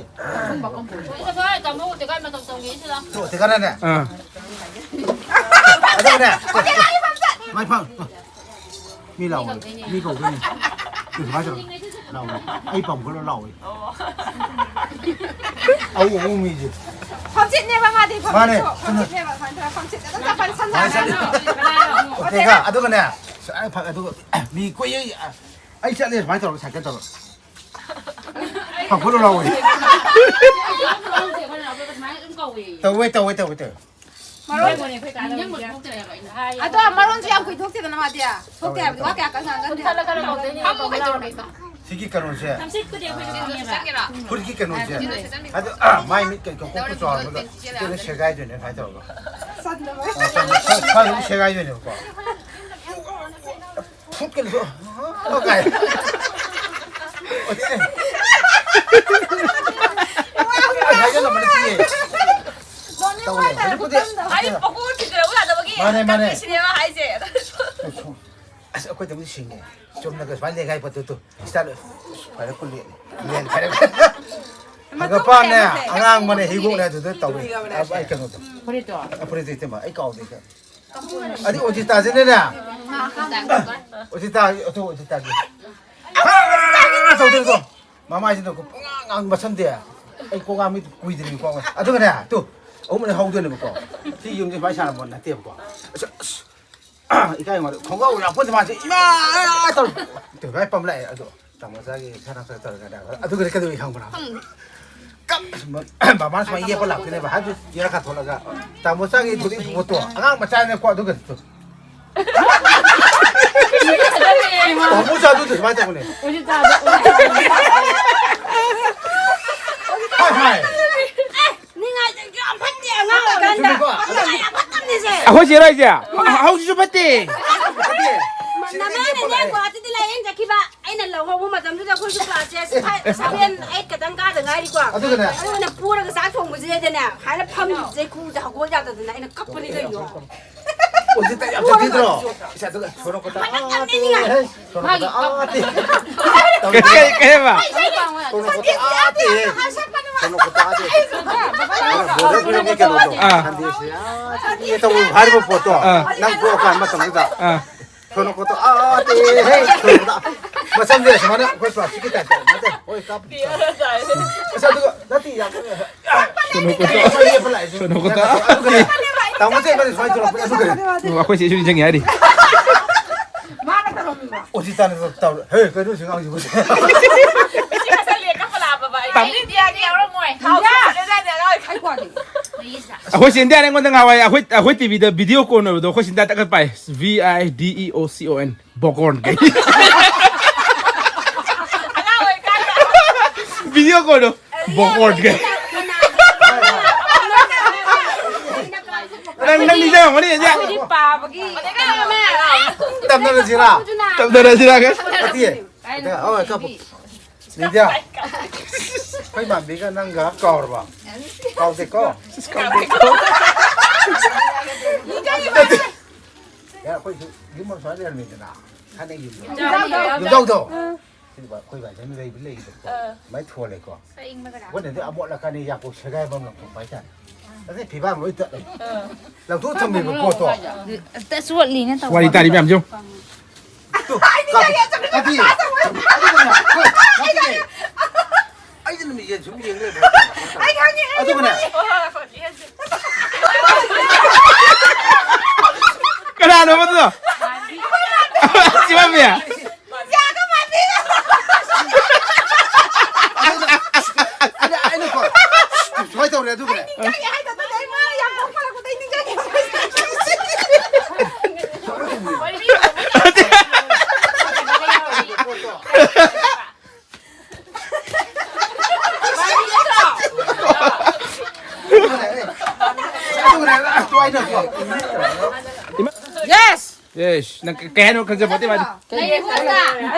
ꯁꯤꯗ ꯀꯥꯏ ꯇꯝꯍꯧꯗꯦ, ꯀꯥꯏ ꯃꯇꯧ ꯇꯧꯒꯦ ꯁꯤꯗ꯫ ꯇꯣ, ꯇꯦꯀꯥꯅꯅꯦ꯫ ꯑꯥ꯫ ꯑꯗꯨꯒꯅꯦ꯫ ꯃꯥꯏ ꯐꯝ꯫ ꯃꯤ ꯂꯥꯎ꯫ ꯃꯤ ꯀꯧꯗꯣꯏꯅꯤ꯫ ꯇꯨ, ꯁꯨꯃꯥꯏꯅ ꯇꯧꯔꯣ꯫ ꯂꯥꯎ꯫ ꯑꯩ ꯄꯥꯝꯈꯠꯂꯣ ꯂꯥꯎ꯫ ꯑꯧ, ꯑꯧ, ꯃꯤꯁꯦ꯫ ꯐꯝꯆꯤꯠꯅꯦꯕ ꯃꯥꯗꯤ, ꯃꯥꯅꯦ꯫ ꯐꯝꯆꯤꯠꯁꯨ꯫ ꯐꯝꯆꯤꯠꯅꯦꯕ, ꯁꯨꯃꯥꯏꯅ ꯇꯧꯔꯒ ꯐꯝꯆꯤꯠ ꯑꯗꯨꯝ ꯆꯠꯄꯅꯤ, ꯁꯝꯅ ꯁꯨꯃꯥꯏꯅ ꯍꯥꯏꯔꯕꯗ꯫ ꯆꯠꯂꯤ꯫ ꯑꯣꯀꯦꯒ, ꯑꯗꯨꯒꯅꯦ꯫ ꯁꯨꯃꯥꯏꯅ ꯐ-, ꯑꯗꯨꯒ ꯃꯤ ꯀꯣꯏꯌꯦ꯫ ꯑꯩ ꯆꯠꯂꯦ ꯁꯨꯃꯥꯏꯅ ꯇꯧꯔꯒ ꯁꯥꯏꯀꯜ ꯇꯧꯔꯒ꯫ ꯄꯥꯐꯣꯔ ꯂꯧꯍꯧꯋꯤ꯫ ꯇꯧꯋꯦ, ꯇꯧꯋꯦ, ꯇꯧꯋꯦ, ꯇꯧꯋꯦ꯫ ꯃꯔꯣꯟ-, ꯑꯗꯣ ꯃꯔꯣꯟꯁꯨ ꯌꯥꯝ ꯀꯨꯏ ꯊꯣꯛꯇꯦꯗꯅ ꯃꯥꯗꯤ꯫ ꯊꯣꯛꯇꯦ ꯍꯥꯏꯕꯗꯤ ꯋꯥ ꯀꯌꯥ ꯀꯟꯅ ꯉꯥꯡꯒꯟꯗꯦ꯫ ꯈꯜꯂ ꯈꯜꯂ ꯀꯧꯗꯣꯏꯅꯦ꯫ ꯐꯝꯃꯨ ꯀꯩꯗꯧꯔꯒꯦ? ꯁꯤꯒꯤ ꯀꯩꯅꯣꯁꯦ꯫ ꯊꯝꯆꯦꯠꯄꯨꯗꯤ ꯑꯩꯈꯣꯏꯁꯨ ꯈꯪꯉꯦꯕ꯫ ꯈꯨꯠꯀꯤ ꯀꯩꯅꯣꯁꯦ꯫ ꯑꯗꯨ, ꯑꯥ, ꯃꯥꯏ ꯃꯤꯠ ꯀꯩ ꯀꯣꯛ ꯀꯣꯛ ꯆꯥꯎꯔꯒ ꯀꯩꯅꯣ ꯁꯦꯒꯥꯏꯗꯣꯏꯅꯦ ꯁꯨꯃꯥꯏꯅ ꯇꯧꯔꯒ꯫ ꯁ꯭ꯋꯥꯏ ꯑꯗꯨꯝ ꯁꯦꯒꯥꯏꯗꯣꯏꯅꯦꯕꯀꯣ꯫ ꯐꯨꯠꯀꯅꯤꯀꯣ꯫ ꯑꯣ, ꯀꯥꯏ꯫ ꯑꯣ, ꯑꯦ꯫ ꯑꯩ ꯍꯥꯏꯖꯜꯂꯝꯕ ꯅꯠꯇꯤꯌꯦ꯫ ꯇꯧꯔꯦ꯫ ꯍꯧꯖꯤꯛꯄꯨꯗꯤ ꯑꯩ ꯄꯀꯣꯛ ꯊꯤꯟꯖꯤꯜꯂꯛꯎ ꯌꯥꯗꯕꯒꯤ ꯃꯥꯅꯦ, ꯃꯥꯅꯦ꯫ ꯀꯟꯕꯤꯁꯤꯅꯦꯕ ꯍꯥꯏꯁꯦ꯫ ꯑꯁ, ꯑꯩꯈꯣꯏꯗꯕꯨꯗꯤ ꯁꯤꯡꯉꯦ꯫ ꯆꯨꯝꯅꯒ ꯁꯨꯃꯥꯏꯅ ꯂꯦꯡꯒꯥꯏ ꯄꯠꯇꯨ ꯇꯨ꯫ ꯏꯁꯇꯥꯏꯜ ꯐꯔꯦ ꯀꯨꯜꯂꯤ꯫ ꯂꯦꯡ ꯐꯔꯦ꯫ ꯍꯪꯒꯄꯥꯟꯅꯦ, ꯑꯉꯥꯡꯕꯅꯦ, ꯍꯤꯒꯣꯛꯅꯦ ꯑꯗꯨꯗ ꯇꯧꯏ꯫ ꯑꯁ, ꯑꯩ ꯀꯩꯅꯣꯗꯣ꯫ ꯐꯨꯔꯤꯠꯇꯣ꯫ ꯑ, ꯐꯨꯔꯤꯠꯇꯣ ꯏꯇꯩꯃ, ꯑꯩ ꯀꯥꯎꯗꯦ꯫ ꯑꯗꯤ ꯑꯣꯖꯤꯇꯥꯁꯤꯅꯅꯦ꯫ ꯑꯣꯖꯤꯇꯥ, ꯑꯗꯨ ꯑꯣꯖꯤꯇꯥꯒꯤ꯫ ꯇꯧꯗꯣꯏꯀꯣ꯫ ꯃꯃꯥꯏꯁꯤꯗ ꯄꯨꯡꯉꯥꯡ ꯉꯥꯡ ꯃꯁꯝꯗꯤ꯫ ꯑꯩ ꯀꯣꯛ ꯉꯥꯡ ꯃꯤ ꯀꯨꯏꯗ꯭ꯔꯤꯀꯣ꯫ ꯑꯗꯨꯒꯅꯦ, ꯇꯨ, ꯑꯍꯨꯝ ꯑꯅꯤ ꯍꯧꯗꯣꯏꯅꯦꯕꯀꯣ꯫ ꯁꯤ ꯌꯨꯝꯁꯦ ꯁꯨꯃꯥꯏꯅ ꯁꯥꯔꯝꯕ ꯅꯠꯇꯦꯕꯀꯣ꯫ ꯑꯁ, ꯑꯁ, ꯏꯀꯥꯏ ꯉꯝꯗꯦ꯫ ꯈꯣꯡꯒ꯭ꯔꯥꯎ ꯌꯥꯎꯄꯣꯠꯇꯦ ꯃꯥꯁꯦ꯫ ꯏꯃꯥ! ꯇꯧꯔꯦ꯫ ꯇꯨ, ꯚꯥꯏ ꯄꯝ ꯂꯥꯛꯑꯦ꯫ ꯑꯗꯣ ꯇꯥꯃꯣ ꯆꯥꯒꯤ ꯁꯅꯥ ꯈꯔ ꯇꯧꯔꯒꯅꯦ꯫ ꯑꯗꯨꯒꯗꯤ ꯀꯩꯗꯧꯏ ꯈꯪꯕ꯭ꯔꯥ? ꯀꯞ-, ꯕꯕꯥꯅ ꯁꯨꯃꯥꯏꯅ ꯌꯦꯞꯄ ꯂꯥꯛꯇꯣꯏꯅꯦꯕ꯫ ꯍꯥꯏꯕꯗꯤ ꯌꯦꯔꯛ ꯀꯥꯊꯣꯛꯂꯒ, "ꯇꯥꯃꯣ ꯆꯥꯒꯤ ꯊꯣꯛꯂꯛꯏ ꯄꯣꯠꯇꯣ ꯑꯉꯥꯡ ꯃꯆꯥꯅꯦꯀꯣ", ꯑꯗꯨꯒ ꯇꯨ꯫ ꯇꯥꯃꯣ ꯆꯥꯗꯨꯗꯤ ꯁꯨꯃꯥꯏꯅ ꯇꯧꯕꯅꯦ꯫ ꯍꯥꯏ, ꯍꯥꯏ꯫ ꯅꯤꯡꯉꯥꯏꯗꯤ ꯌꯥꯝ ꯐꯠꯇꯦ ꯑꯉꯥꯡ ꯑꯣꯏꯔꯀꯥꯟꯗ꯫ ꯆꯨꯝꯃꯤꯀꯣ? ꯅꯤꯡꯉꯥꯏ ꯌꯥꯝ ꯐꯠꯇꯕꯅꯤꯁꯦ꯫ ꯑꯩꯈꯣꯏ ꯆꯦꯔꯣ ꯍꯥꯏꯁꯦ? ꯍ-, ꯍꯧꯖꯤꯛꯁꯨ ꯐꯠꯇꯦ꯫ ꯐꯠꯇꯦ꯫ ꯁꯤꯗ ꯅꯃꯥꯅꯅꯦ ꯌꯦꯞꯄ ꯂꯥꯛꯑꯦ꯫ ꯒꯨꯍꯥꯇꯤꯗ ꯂꯥꯏꯌꯦꯡ ꯆꯠꯈꯤꯕ꯫ ꯑꯩꯅ ꯂꯧꯍꯧꯕ ꯃꯇꯝꯗꯨꯗ ꯑꯩꯈꯣꯏꯁꯨ class seven, eight ꯈꯛꯇꯪ ꯀꯥꯗ ꯉꯥꯏꯔꯤꯀꯣ꯫ ꯑꯗꯨꯒꯅꯦ꯫ ꯑꯗꯨꯒꯅꯦ ꯄꯨꯔꯒ ꯆꯥꯛ ꯊꯣꯡꯕꯁꯤꯗꯩꯗꯅꯦ, ꯍꯥꯏꯅ ꯐꯝ ꯆꯩꯀꯨꯁꯦ ꯍꯧꯒꯠ ꯌꯥꯗꯗꯅ ꯑꯩꯅ ꯀꯞꯄꯅꯤ ꯀꯩꯅꯣ꯫ ꯑꯣꯖꯤꯇꯥ ꯌꯥꯝ ꯆꯠꯈꯤꯗ꯭ꯔꯣ? ꯏꯁ, ꯑꯗꯨꯒ ꯁꯣꯔꯣꯛꯄꯗ ꯃꯅꯝ ꯌꯥꯝ ꯑꯥ, ꯅꯝꯅꯤꯡꯉꯦ꯫ ꯇꯦ, ꯁꯣꯔꯣꯛꯄꯗ ꯑꯥ, ꯇꯦ꯫ ꯀꯩ, ꯀꯩ, ꯀꯩ ꯍꯥꯏꯕ? ꯁꯣꯅꯣ ꯀꯣꯇꯣ ꯑꯥ ꯇꯦꯍꯦ꯫ ꯁꯣꯅꯣ ꯀꯣꯇꯣ ꯑꯥ ꯇꯦ꯫ ꯕꯣꯔꯗꯔ ꯐꯤꯂꯝꯒꯤ ꯀꯩꯅꯣꯗꯣ꯫ ꯑꯥ꯫ ꯁꯟꯗꯦꯁꯦ ꯑꯥ ꯇꯦ ꯇꯧ ꯍꯥꯏꯔꯤꯕ ꯄꯣꯠꯇꯣ꯫ ꯑꯥ꯫ ꯅꯪ ꯊꯣꯛꯑꯀꯥꯟ ꯃꯇꯝꯗꯨꯗ꯫ ꯑꯥ꯫ ꯁꯣꯅꯣ ꯀꯣꯇꯣ ꯑꯥ ꯇꯦꯍꯦ꯫ ꯁꯣꯅꯣ ꯀꯣꯇꯣ꯫ ꯃꯁꯝꯁꯦ ꯁꯨꯃꯥꯏꯅ ꯑꯩꯈꯣꯏ ꯄ꯭ꯂꯥꯁꯇꯤꯛꯀꯤ ꯇꯥꯏꯞꯇ꯫ ꯅꯠꯇꯦ꯫ ꯍꯣꯏ ꯀꯥꯞꯄꯤ꯫ ꯑꯁ ꯑꯗꯨꯒ ꯅꯠꯇꯦ ꯌꯥꯝ ꯁꯣꯅꯣ ꯀꯣꯇꯣ꯫ ꯁꯣꯅꯣ ꯀꯣꯇꯣ꯫ ꯇꯥꯃꯣꯁꯦ ꯑꯩꯈꯣꯏ ꯁꯨꯃꯥꯏꯅ ꯇꯧꯔꯛꯄꯅꯦ ꯑꯗꯨꯒ꯫ ꯑꯣ, ꯑꯩꯈꯣꯏ ꯆꯦꯁꯨ ꯅꯤꯡꯁꯤꯡꯉꯦ ꯍꯥꯏꯔꯤ꯫ ꯃꯥꯅ ꯇꯧꯔꯝꯃꯤꯕ꯫ ꯑꯣꯖꯤꯇꯥꯅ ꯇꯧꯔꯦ꯫ ꯍꯦ, ꯀꯩꯅꯣ ꯁꯤ ꯑꯉꯥꯡꯁꯤꯕꯨ? ꯉꯁꯤ ꯉꯁꯥꯏ ꯂꯦꯛ ꯀꯞꯄ ꯂꯥꯛꯑꯕꯕ ꯑꯩ꯫ ꯇꯝ- ꯑꯩ ꯏꯟꯗꯤꯌꯥꯒꯤ ꯌꯥꯎꯔꯝꯃꯣꯏ꯫ ꯏꯟꯗꯤꯌꯥ! ꯍꯥꯎ, ꯁꯤꯗ ꯌꯥꯗꯦ, ꯑꯉꯥꯡ ꯑꯩ ꯈꯪꯉꯦ꯫ ꯑꯩꯈꯣꯏ ꯆꯦ ꯏꯟꯗꯤꯌꯥꯅ ꯑꯩꯉꯣꯟꯗ ꯉꯥꯎꯋꯦ꯫ ꯑꯩꯈꯣꯏ, ꯑꯩꯈꯣꯏ ꯇꯤꯚꯤꯗ ꯚꯤꯗꯤꯑꯣ ꯀꯣꯟ ꯑꯣꯏꯕꯗꯣ ꯑꯩꯈꯣꯏ ꯆꯦ ꯏꯟꯗꯤꯌꯥ ꯇꯛꯈꯠ ꯄꯥꯏ꯫ V I D E O C O N꯫ ꯕꯣꯀꯣꯔꯟ ꯀꯩ꯫ ꯑꯉꯥꯡ ꯑꯣꯏꯔꯤꯀꯥꯟꯗ꯫ ꯚꯤꯗꯤꯑꯣ ꯀꯣꯟꯗꯣ꯫ ꯕꯣꯀꯣꯔꯟ ꯀꯩ꯫ ꯅꯪ, ꯅꯪ ꯅꯤꯡꯁꯤꯡꯉꯝꯒꯅꯤ, ꯏꯟꯗꯤꯌꯥ꯫ ꯑꯩꯈꯣꯏꯗꯤ ꯄꯥꯕꯒꯤ꯫ ꯇꯝꯅꯔꯁꯤꯔꯥ? ꯇꯝꯅꯔꯁꯤꯔꯥ, ꯀꯩ? ꯅꯠꯇꯤꯌꯦ꯫ ꯍꯣꯏ, ꯀꯞꯄꯨ꯫ ꯏꯟꯗꯤꯌꯥ꯫ ꯑꯩꯈꯣꯏ ꯃꯥꯟꯕꯤꯒ ꯅꯪꯒ ꯀꯥꯎꯔꯕ? ꯀꯥꯎꯗꯦꯀꯣ? ꯀꯥꯎꯗꯦꯀꯣ? ꯌꯥ, ꯑꯩꯈꯣꯏꯁꯨ ꯌꯨꯝ ꯑꯃ ꯁꯨꯃꯥꯏꯅ ꯂꯩꯔꯝꯃꯤꯗꯅ, ꯊꯥꯏꯅꯒꯤ ꯌꯨꯝ꯫ ꯌꯨꯝꯖꯥꯎꯗꯣ꯫ ꯌꯨꯝꯖꯥꯎꯗꯣ꯫ ꯑꯥ꯫ ꯁꯤꯗ ꯑꯩꯈꯣꯏ ꯕꯥꯏ ꯂꯩꯕ ꯂꯩꯕꯗꯣ꯫ ꯑꯥ꯫ ꯑꯗꯨꯃꯥꯏꯅ ꯊꯣꯜꯂꯦꯀꯣ꯫ ꯑꯩꯈꯣꯏꯅꯗꯤ ꯑꯃꯣꯠ ꯑꯀꯥꯏꯅ ꯌꯥꯄꯣꯛ ꯁꯦꯒꯥꯏꯕ ꯑꯃ ꯂꯪꯊꯣꯛꯄ ꯍꯥꯏꯇꯥꯔꯦ꯫ ꯑꯗꯩ ꯐꯤꯕꯥꯡ ꯂꯣꯏ ꯇꯠꯂꯦ꯫ ꯑꯥ꯫ ꯂꯪꯊꯣꯛ ꯊꯝꯃꯤꯕ ꯄꯣꯠꯇꯣ꯫ ꯑꯝꯇ ꯆꯣꯠꯂꯤꯅ ꯇꯧꯕ꯫ ꯋꯥꯔꯤ ꯇꯥꯔꯤ ꯃꯌꯥꯝꯁꯦ ꯌꯦꯡꯉꯨ꯫ ꯇꯨ, ꯀꯥꯞꯄꯨ꯫ ꯅꯠꯇꯤꯌꯦ꯫ ꯑꯗꯨꯒꯅꯦ, ꯍꯣꯏ, ꯅꯠꯇꯤꯌꯦ꯫ ꯑꯩꯗꯤ ꯅꯨꯃꯤꯠꯁꯦ ꯁꯨꯝ ꯌꯦꯡ ꯂꯩꯕ꯫ ꯑꯩ ꯈꯪꯉꯦ, ꯑꯩ ꯑꯗꯨꯒꯅꯦ꯫ ꯈꯪꯉꯦ꯫ ꯀꯅꯥꯅꯣ ꯃꯗꯨꯗꯣ? ꯆꯤꯃꯝꯃꯤ꯫ ꯌꯥꯒ ꯃꯥꯟꯕꯤꯒ꯫ ꯑꯗꯨꯅ, ꯑꯩꯅ, ꯑꯩꯅꯀꯣ, ꯁꯨꯃꯥꯏꯅ ꯇꯧꯔꯦ ꯑꯗꯨꯒꯅꯦ꯫ ꯅꯤꯡꯖꯪꯉꯦ ꯍꯥꯏꯗꯣ ꯑꯗꯨꯅꯦ ꯑꯩ ꯃꯥꯅ ꯌꯥꯝ ꯅꯣꯛꯄ ꯍꯜꯂꯛꯄꯗ ꯑꯩ ꯅꯤꯡꯖꯪꯉꯦ꯫ Yes! Yes, ꯅꯪ ꯀꯩ ꯍꯥꯏꯅꯣ ꯈꯪꯖꯄꯣꯠꯇꯦ ꯃꯥꯗꯤ꯫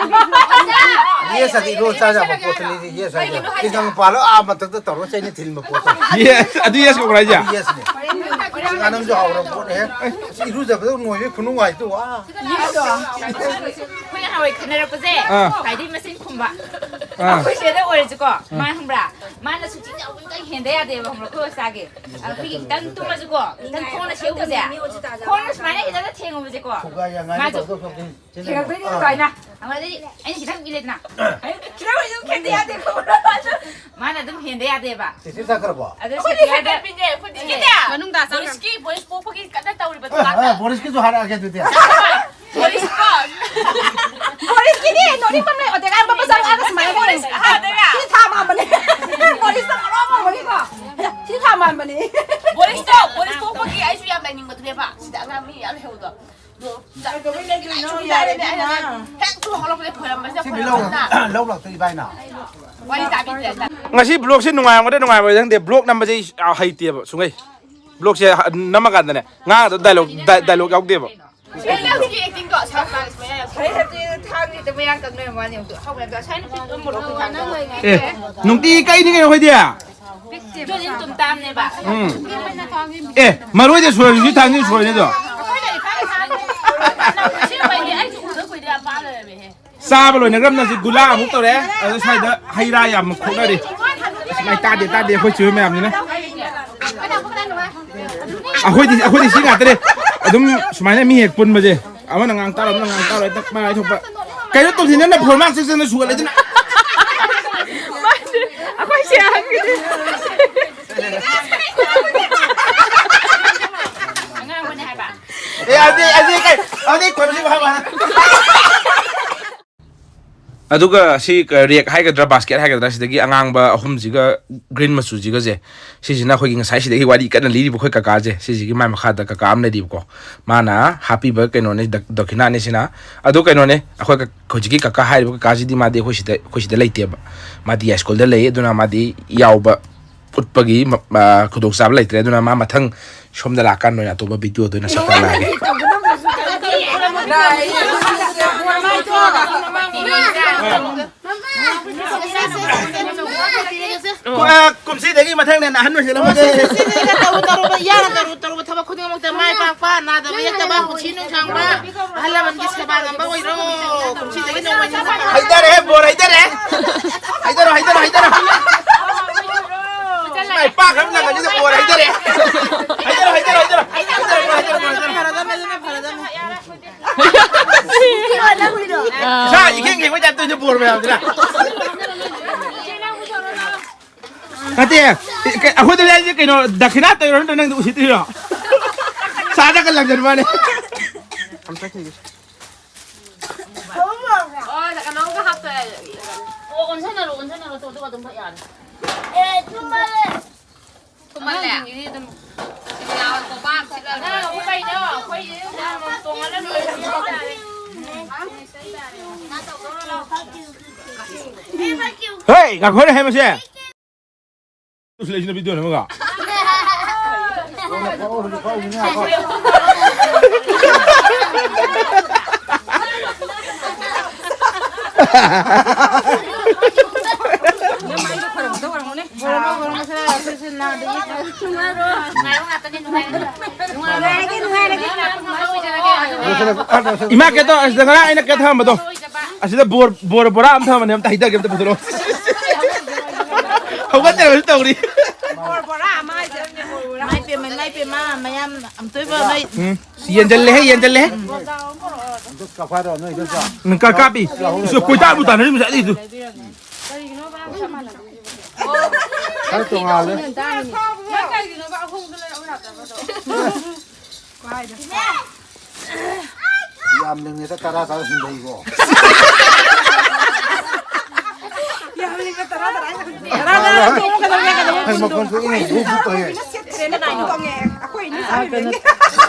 Yes ꯍꯥꯏꯗꯤ ꯏꯔꯣ ꯆꯥ ꯌꯥꯕ ꯄꯣꯠꯇꯨꯅꯤ, yes ꯍꯥꯏꯗꯤ꯫ ꯁꯤ ꯅꯪ ꯄꯥꯜꯂꯣ, ꯑꯥ ꯃꯊꯛꯇ ꯇꯧꯔꯣ, ꯆꯩꯅ ꯊꯤꯟꯕ ꯄꯣꯠꯇꯣ꯫ Yes, ꯑꯗꯨ yes ꯀꯧꯕ꯭ꯔꯥ ꯍꯥꯏꯁꯦ? ꯑꯗꯨ yes ꯅꯦ꯫ ꯉꯥꯅꯝꯁꯨ ꯍꯥꯎꯔ ꯄꯣꯠꯅꯦꯍꯦ꯫ ꯑꯁ, ꯏꯔꯨꯖꯕꯗ ꯅꯣꯏꯕꯩ ꯈꯨꯅꯨꯡꯉꯥꯏꯗꯣ, ꯑꯥ꯫ ꯑꯩꯈꯣꯏ ꯅꯍꯥꯟꯋꯥꯏ ꯈꯟꯅꯔꯛꯄꯁꯦ, ꯑꯥ꯫ ꯈ꯭ꯋꯥꯏꯗꯒꯤ ꯃꯆꯤꯟ ꯈꯨꯝꯕ꯫ ꯑꯥ꯫ ꯑꯩꯈꯣꯏ ꯆꯦꯗ ꯑꯣꯏꯔꯁꯨꯀꯣ, ꯃꯥ ꯈꯪꯕ꯭ꯔꯥ? ꯃꯥꯅ ꯁꯨꯇꯤ ꯌꯥꯎꯕ ꯑꯝꯇ ꯍꯦꯟꯗ ꯌꯥꯗꯦꯕ, ꯈꯪꯕ꯭ꯔꯥ? ꯑꯩꯈꯣꯏ ꯍꯣꯁꯇꯥꯜꯒꯤ꯫ ꯑꯩꯈꯣꯏꯒꯤ ꯈꯤꯇꯪ ꯇꯨꯝꯃꯁꯨꯀꯣ, ꯈꯤꯇꯪ ꯈꯣꯡꯅ ꯁꯦꯠꯎꯕꯁꯦ, ꯈꯣꯡꯅ ꯁꯨꯃꯥꯏꯅ ꯈꯤꯇꯪ ꯊꯦꯡꯉꯨꯕꯁꯦꯀꯣ, ꯈꯨꯒꯥ ꯌꯥ ꯉꯥꯏꯅ ꯃꯥꯁꯨ ꯇꯧꯗꯧ ꯁꯔꯨꯛꯇꯤ꯫ ꯊꯦꯡꯉꯛꯇꯣꯏꯅꯤ ꯑꯗꯨꯃꯥꯏꯅ꯫ ꯑꯗꯨꯗꯩꯗꯤ ꯑꯩꯅ ꯈꯤꯇꯪ ꯄꯤꯔꯦꯗꯅ, ꯈꯤꯇꯪ ꯑꯣꯏꯔꯁꯨ ꯈꯦꯠꯇ ꯌꯥꯗꯦ, ꯈꯪꯕ꯭ꯔꯥ? ꯃꯥꯅ ꯑꯗꯨꯝ ꯍꯦꯟꯗ ꯌꯥꯗꯦꯕ꯫ ꯆꯦꯆꯦ ꯆꯠꯈ꯭ꯔꯕꯣ? ꯑꯗꯨ ꯑꯩꯈꯣꯏꯗꯤ ꯁꯦꯠꯇ ꯌꯥꯗꯦ꯫ ꯍꯦꯟꯒꯠꯄꯤꯅꯦ ꯑꯩꯈꯣꯏꯗꯤ꯫ ꯆꯦꯆꯦ! ꯃꯅꯨꯡꯗ ꯆꯪꯈ꯭ꯔꯣ꯫ ꯕꯣꯔꯤꯁꯀꯤ, ꯕꯣꯔꯤꯁ ꯄꯣꯛꯄꯒꯤ ꯀꯟꯅ ꯇꯧꯔꯤꯕ ꯑ, ꯑ, ꯗꯨꯀꯥꯟꯗ꯫ ꯕꯣꯔꯤꯁꯀꯤꯁꯨ ꯍꯥꯏꯔꯛꯑꯒꯦ ꯑꯗꯨꯗꯤ꯫ ꯕꯣꯔꯤꯁꯀꯣ! ꯕꯣꯔꯤꯁꯀꯤꯗꯤ ꯅꯣꯛꯅꯤꯡꯕ ꯑꯃ ꯂꯩ, ꯑꯣꯇꯦꯒꯥꯟ ꯄꯥꯄꯥ ꯆꯪꯉꯛꯑꯒ ꯁꯨꯃꯥꯏꯅ ꯇꯧꯔꯦ꯫ ꯕꯣꯔꯤꯁ, ꯑ, ꯑꯗꯨꯒ ꯁꯤ ꯊꯥ ꯃꯥꯟꯕꯅꯦ꯫ ꯕꯣꯔꯤꯁꯇꯣ ꯉꯥꯎꯔꯝꯃꯅꯤꯀꯣ꯫ ꯁꯤ ꯊꯥ ꯃꯥꯟꯕꯅꯦ꯫ ꯕꯣꯔꯤꯁꯇꯣ, ꯕꯣꯔꯤꯁ ꯄꯣꯛꯄꯒꯤ ꯑꯩꯁꯨ ꯌꯥꯝ ꯂꯩꯅꯤꯡꯕꯗꯨꯅꯦꯕ꯫ ꯁꯤꯗ ꯑꯉꯥꯡ ꯃꯤ ꯌꯥꯝ ꯂꯩꯍꯧꯕꯗꯣ꯫ ꯑꯗꯣ ꯀꯩꯗꯧꯕꯩ ꯂꯩꯗꯣꯏꯅꯣ? ꯌꯥꯔꯦ, ꯏꯕꯦꯝꯃ꯫ ꯍꯦꯛ ꯊꯣꯛ ꯍꯧꯒꯠꯂꯛꯄꯗ ꯈꯣꯏꯔꯝꯕꯁꯦ ꯁꯤ ꯃꯤ ꯂꯧ, ꯈꯣꯏꯔꯝꯕꯁꯤꯅ꯫ ꯂꯧ ꯂꯥꯛꯇꯣꯏ ꯏꯕꯥꯏꯅ꯫ ꯋꯥꯔꯤ ꯇꯥꯕꯤꯗ꯭ꯔꯦ꯫ ꯉꯁꯤ ꯕ꯭ꯂꯣꯛꯁꯦ ꯅꯨꯡꯉꯥꯏꯔꯝꯒꯗ꯭ꯔꯥ ꯅꯨꯡꯉꯥꯏꯔꯣꯏꯗ꯭ꯔꯥ ꯈꯪꯗꯦ꯫ ꯕ꯭ꯂꯣꯛ ꯅꯝꯕꯁꯦ ꯑꯩ ꯍꯩꯇꯦꯕ ꯁꯨꯡꯍꯩ꯫ ꯕ꯭ꯂꯣꯛꯁꯦ ꯅꯝꯃꯀꯥꯟꯗꯅꯦ ꯉꯥꯡꯗ ꯗꯥꯏꯂꯣꯛ, ꯗꯥꯏ-, ꯗꯥꯏꯂꯣꯛ ꯌꯥꯎꯗꯦꯕ꯫ ꯁꯨꯃꯥꯏꯅ ꯌꯥꯎꯗꯦ꯫ ꯑꯦꯛꯇꯤꯡꯗꯣ ꯁꯥꯎꯠ ꯄꯥꯏ ꯁꯨꯃꯥꯏꯅ ꯌꯥꯎꯗꯦ꯫ ꯐꯔꯦ, ꯍꯧꯖꯤꯛ ꯊꯥꯡꯁꯤꯗ ꯃꯌꯥꯡ ꯀꯪꯅ ꯌꯦꯡꯉꯨ ꯍꯥꯏꯅꯤ꯫ ꯑꯃꯨꯛꯇ ꯍꯧꯈ꯭ꯔꯦ꯫ ꯑꯗꯣ ꯉꯁꯥꯏ ꯅꯨꯄꯤꯗꯣ ꯃꯣꯔꯣꯛ ꯊꯥꯡꯗꯣ꯫ ꯑꯦ, ꯅꯨꯡꯇꯤꯒꯤ ꯀꯛꯏꯅꯤ ꯀꯩꯅꯣ ꯑꯩꯈꯣꯏꯗꯤ꯫ ꯄꯤꯛꯇꯦꯕ꯫ ꯑꯗꯨꯗꯤ ꯑꯗꯨꯝ ꯇꯥꯝꯅꯦꯕ꯫ ꯎꯝ꯫ ꯑꯦ, ꯃꯔꯣꯏꯗ ꯁꯣꯏꯔꯁꯨ ꯊꯥꯡꯖꯤꯡ ꯁꯣꯏꯅꯤ ꯑꯗꯣ꯫ ꯑꯩꯈꯣꯏꯅ ꯏꯊꯥ ꯏꯊꯥꯒꯤ ꯑꯁꯦꯡꯕꯩꯗꯤ ꯑꯩꯁꯨ ꯎꯗ ꯀꯨꯏꯔꯦ, ꯌꯥꯝ ꯄꯥꯝ ꯂꯩꯔꯝꯃꯦꯍꯦ꯫ ꯆꯥꯕ ꯂꯣꯏꯅꯈ꯭ꯔꯕꯅ ꯍꯧꯖꯤꯛ ꯒꯨꯂꯥ ꯑꯃꯨꯛ ꯇꯧꯔꯦ꯫ ꯑꯗꯣ ꯁ꯭ꯋꯥꯏꯗ ꯍꯩ ꯔꯥ ꯌꯥꯝ ꯈꯣꯛꯅꯔꯤ꯫ ꯁꯨꯃꯥꯏ ꯇꯥꯗꯦ, ꯇꯥꯗꯦ, ꯑꯩꯈꯣꯏ ꯆꯦ ꯍꯣꯏ ꯃꯌꯥꯝꯁꯤꯅ꯫ ꯑꯩꯈꯣꯏꯗꯤ, ꯑꯩꯈꯣꯏꯗꯤ ꯁꯤ ꯉꯥꯛꯇꯅꯦ꯫ ꯑꯗꯨꯝ ꯁꯨꯃꯥꯏꯅ ꯃꯤ ꯍꯦꯛ ꯄꯨꯟꯕꯁꯦ꯫ ꯑꯃꯅ ꯉꯥꯡ ꯇꯥꯔꯣ, ꯑꯃꯅ ꯉꯥꯡ ꯇꯥꯔꯣ, ꯍꯦꯛꯇ ꯃꯔꯥꯏ ꯊꯣꯛꯄ꯫ ꯀꯩꯅꯣ ꯇꯧꯁꯤ, ꯅꯪꯅ ꯐꯣꯟ ꯃꯥꯡ ꯆꯦꯛ ꯆꯦꯛꯅ ꯁꯨꯒꯠꯂꯦꯗꯅ꯫ ꯑꯩꯈꯣꯏ ꯆꯦ ꯑꯍꯟꯒꯤꯗꯤ꯫ ꯑꯉꯥꯡꯕꯅꯦ ꯍꯥꯏꯕ꯫ ꯑꯦ, ꯑꯗꯨꯗꯤ, ꯑꯗꯨꯗꯤ ꯀꯩ, ꯑꯗꯨꯗꯤ ꯈꯣꯏꯕꯁꯤ ꯐꯕ꯫ ꯑꯗꯨꯒ ꯁꯤ ꯔꯦꯛ ꯍꯥꯏꯒꯗ꯭ꯔꯥ, ꯕꯥꯁꯀꯦꯠ ꯍꯥꯏꯒꯗ꯭ꯔꯥ, ꯁꯤꯗꯒꯤ ꯑꯉꯥꯡꯕ ꯑꯍꯨꯝꯁꯤꯒ ꯒ꯭ꯔꯤꯟ ꯃꯆꯨꯁꯤꯒꯁꯦ, ꯁꯤꯁꯤꯅ ꯑꯩꯈꯣꯏꯒꯤ ꯉꯁꯥꯏ ꯁꯤꯗꯒꯤ ꯋꯥꯔꯤ ꯀꯟꯅ ꯂꯤꯔꯤꯕ ꯑꯩꯈꯣꯏ ꯀꯀꯥꯁꯦ, ꯁꯤꯁꯤꯒꯤ ꯃꯥꯏ ꯃꯈꯥꯗ ꯀꯀꯥ ꯑꯃ ꯂꯩꯔꯤꯕꯀꯣ, ꯃꯥꯅ ꯍꯥꯞꯄꯤꯕ ꯀꯩꯅꯣꯅꯦ, ꯗꯛ-, ꯗꯈꯤꯅꯥꯅꯦ ꯁꯤꯅ꯫ ꯑꯗꯣ ꯀꯩꯅꯣꯅꯦ, ꯑꯩꯈꯣꯏ ꯀ-, ꯍꯧꯖꯤꯛꯀꯤ ꯀꯀꯥ ꯍꯥꯏꯔꯤꯕ ꯀꯀꯥꯁꯤꯗꯤ ꯃꯥꯗꯤ ꯑꯩꯈꯣꯏ ꯁꯤꯗ, ꯑꯩꯈꯣꯏ ꯁꯤꯗ ꯂꯩꯇꯦꯕ, ꯃꯥꯗꯤ ꯌꯥꯏꯁ꯭ꯀꯨꯜꯗ ꯂꯩ꯫ ꯑꯗꯨꯅ ꯃꯥꯗꯤ ꯌꯥꯎꯕ ꯎꯠꯄꯒꯤ ꯃ-, ꯑ, ꯈꯨꯗꯣꯡꯆꯥꯕ ꯂꯩꯇ꯭ꯔꯦ꯫ ꯑꯗꯨꯅ ꯃꯥ ꯃꯊꯪ ꯁꯣꯝꯗ ꯂꯥꯛꯀꯥꯟꯗ ꯑꯣꯏꯅ ꯑꯇꯣꯞꯄ ꯚꯤꯗꯤꯑꯣꯗ ꯑꯣꯏꯅ ꯁꯛꯀꯥ ꯂꯥꯛꯑꯒꯦ꯫ ꯀꯨꯝꯁꯤꯗꯒꯤ ꯃꯊꯪꯗ ꯍꯦꯟꯅ ꯑꯍꯟ ꯑꯣꯏꯁꯤꯜꯂꯝꯃꯒꯦ꯫ ꯇꯧꯔꯨ ꯇꯧꯔꯨꯕ, ꯌꯥꯅ ꯇꯧꯔꯨ ꯇꯧꯔꯨꯕ ꯊꯕꯛ ꯈꯨꯗꯤꯡꯃꯛꯇ ꯃꯥꯏ ꯄꯥꯛꯄ, ꯅꯥꯗꯕ ꯌꯦꯛꯇꯕ, ꯄꯨꯟꯁꯤ ꯅꯨꯡꯁꯥꯡꯕ, ꯑꯍꯜ ꯂꯃꯟꯒꯤ ꯁꯦꯕꯥ ꯉꯝꯕ ꯑꯣꯏꯔꯣ꯫ ꯀꯨꯝꯁꯤꯗꯒꯤ ꯅꯣꯡꯃꯩ ꯅꯤꯅꯤ ꯍꯩꯗꯔꯦ, ꯕꯣꯔ ꯍꯩꯗꯔꯦ꯫ ꯍꯩꯗꯔꯣ, ꯍꯩꯗꯔꯣ, ꯍꯩꯗꯔꯣ꯫ ꯃꯥꯏ ꯄꯥꯛꯈ꯭ꯔꯕ ꯅꯪ ꯑꯅꯤꯗ ꯕꯣꯔ ꯍꯩꯗꯔꯦ꯫ ꯍꯩꯗꯔꯣ, ꯍꯩꯗꯔꯣ, ꯍꯩꯗꯔꯣ꯫ ꯍꯩꯗꯔꯣ, ꯍꯩꯗꯔꯣ, ꯍꯩꯗꯔꯣ꯫ ꯐꯔꯗꯝꯅꯦ, ꯑꯗꯨꯅ ꯐꯔꯗꯝꯅꯦ꯫ ꯏꯁꯥ ꯏꯈꯦꯡ ꯈꯦꯡꯕꯩ ꯇꯥꯏꯞꯇ ꯇꯧꯔꯤꯁꯦ ꯕꯣꯔ ꯃꯌꯥꯝꯁꯤꯅ꯫ ꯅꯠꯇꯦ, ꯑꯩꯈꯣꯏꯗ ꯂꯩꯔꯤꯁꯦ ꯀꯩꯅꯣ, ꯗꯈꯤꯅꯥ ꯇꯧꯔꯤꯔꯣ ꯅꯠꯇ꯭ꯔ ꯅꯪꯗꯤ ꯎꯁꯤꯠꯇ꯭ꯔꯤꯔꯣ? ꯆꯥꯗꯒ ꯂꯪꯖꯟꯕꯅꯦ꯫ ꯑꯣ, ꯀꯩꯅꯣꯝꯒ ꯍꯥꯞꯇꯣꯛꯑꯦ꯫ ꯑꯣ, ꯑꯣꯟꯁꯟꯅꯔꯣ, ꯑꯣꯟꯁꯟꯅꯔꯣ, ꯇꯣ, ꯑꯗꯨꯒ ꯑꯗꯨꯝ ꯌꯥꯔꯦ꯫ ꯑꯦ, ꯊꯨꯝꯃꯜꯂꯦ꯫ ꯊꯨꯝꯃꯜꯂꯦ? ꯑꯉꯥꯡꯁꯤꯡꯒꯤꯗꯤ ꯑꯗꯨꯝ ꯌꯥꯎꯔꯦ, ꯀꯣꯝꯄꯥꯛ ꯑꯃ ꯁꯤꯠꯂꯒ ꯂꯣꯏꯔꯦ꯫ ꯀꯩꯅꯣ, ꯑꯩꯈꯣꯏꯒꯤ ꯌꯨꯝꯗ ꯑꯃꯨꯛ ꯇꯣꯡꯍꯜꯂ ꯂꯣꯏꯔꯦ꯫ ꯍꯦ, ꯉꯥꯏꯈꯣꯅꯦ, ꯍꯦ, ꯃꯁꯦ꯫ ꯂꯩꯁꯤꯅ ꯚꯤꯗꯤꯑꯣ ꯅꯝꯃꯒ꯫ ꯏꯃꯥ, ꯀꯩꯇꯧ? ꯑꯁꯤꯗ ꯉꯔꯥꯡ ꯑꯩꯅ ꯀꯩ ꯊꯝꯕꯗꯣ? ꯑꯁꯤꯗ ꯕꯣꯔ, ꯕꯣꯔ ꯕꯣꯔꯥ ꯑꯃ ꯊꯝꯕꯅꯦ, ꯑꯝꯇ ꯍꯩꯊꯒꯦ, ꯑꯝꯇ ꯄꯨꯊꯣꯔꯛꯑꯣ꯫ ꯍꯧꯒꯠꯇꯅꯕꯁꯨ ꯇꯧꯔꯤ꯫ ꯕꯣꯔ ꯕꯣꯔꯥ ꯑꯃ ꯍꯥꯏꯁꯦ꯫ ꯏꯃꯥꯏ ꯄꯦꯝꯃ, ꯏꯃꯥꯏ ꯄꯦꯝꯃ, ꯃꯌꯥꯝ ꯑꯝꯇꯣꯏꯕ ꯅꯣꯏ꯫ ꯎꯝ, ꯌꯦꯟꯖꯜꯂꯦꯍꯦ, ꯌꯦꯟꯖꯜꯂꯦꯍꯦ꯫ ꯀꯥꯞꯄꯤ꯫ ꯏꯁ, ꯀꯣꯏꯇꯥꯟꯕꯨ ꯇꯥꯟꯅꯔꯤ ꯉꯁꯥꯏꯗꯩꯗꯨ꯫ ꯈꯔ ꯇꯣꯉꯥꯜꯂꯦ꯫ ꯅꯪ ꯀꯩꯒꯤꯅꯣꯕ ꯑꯍꯣꯡꯕꯗꯣ ꯂꯩꯔꯛꯎ ꯌꯥꯗ꯭ꯔꯕꯗꯣ? ꯌꯥꯝ ꯂꯤꯡꯉꯦꯗ, ꯇꯔꯥ ꯇꯔꯥ ꯍꯨꯝꯗꯣꯏꯀꯣ꯫ ꯌꯥꯝ ꯂꯤꯡꯉꯦ, ꯇꯔꯥ ꯇꯔꯥ ꯍꯨꯝꯗꯣꯏ꯫ ꯇꯔꯥ ꯇꯔꯥ ꯍꯨꯝꯗꯣꯏ꯫ ꯍꯩ, ꯃꯈꯣꯟ ꯊꯣꯛꯏꯅꯦ, ꯍꯨ ꯍꯨ ꯇꯧꯋꯦ꯫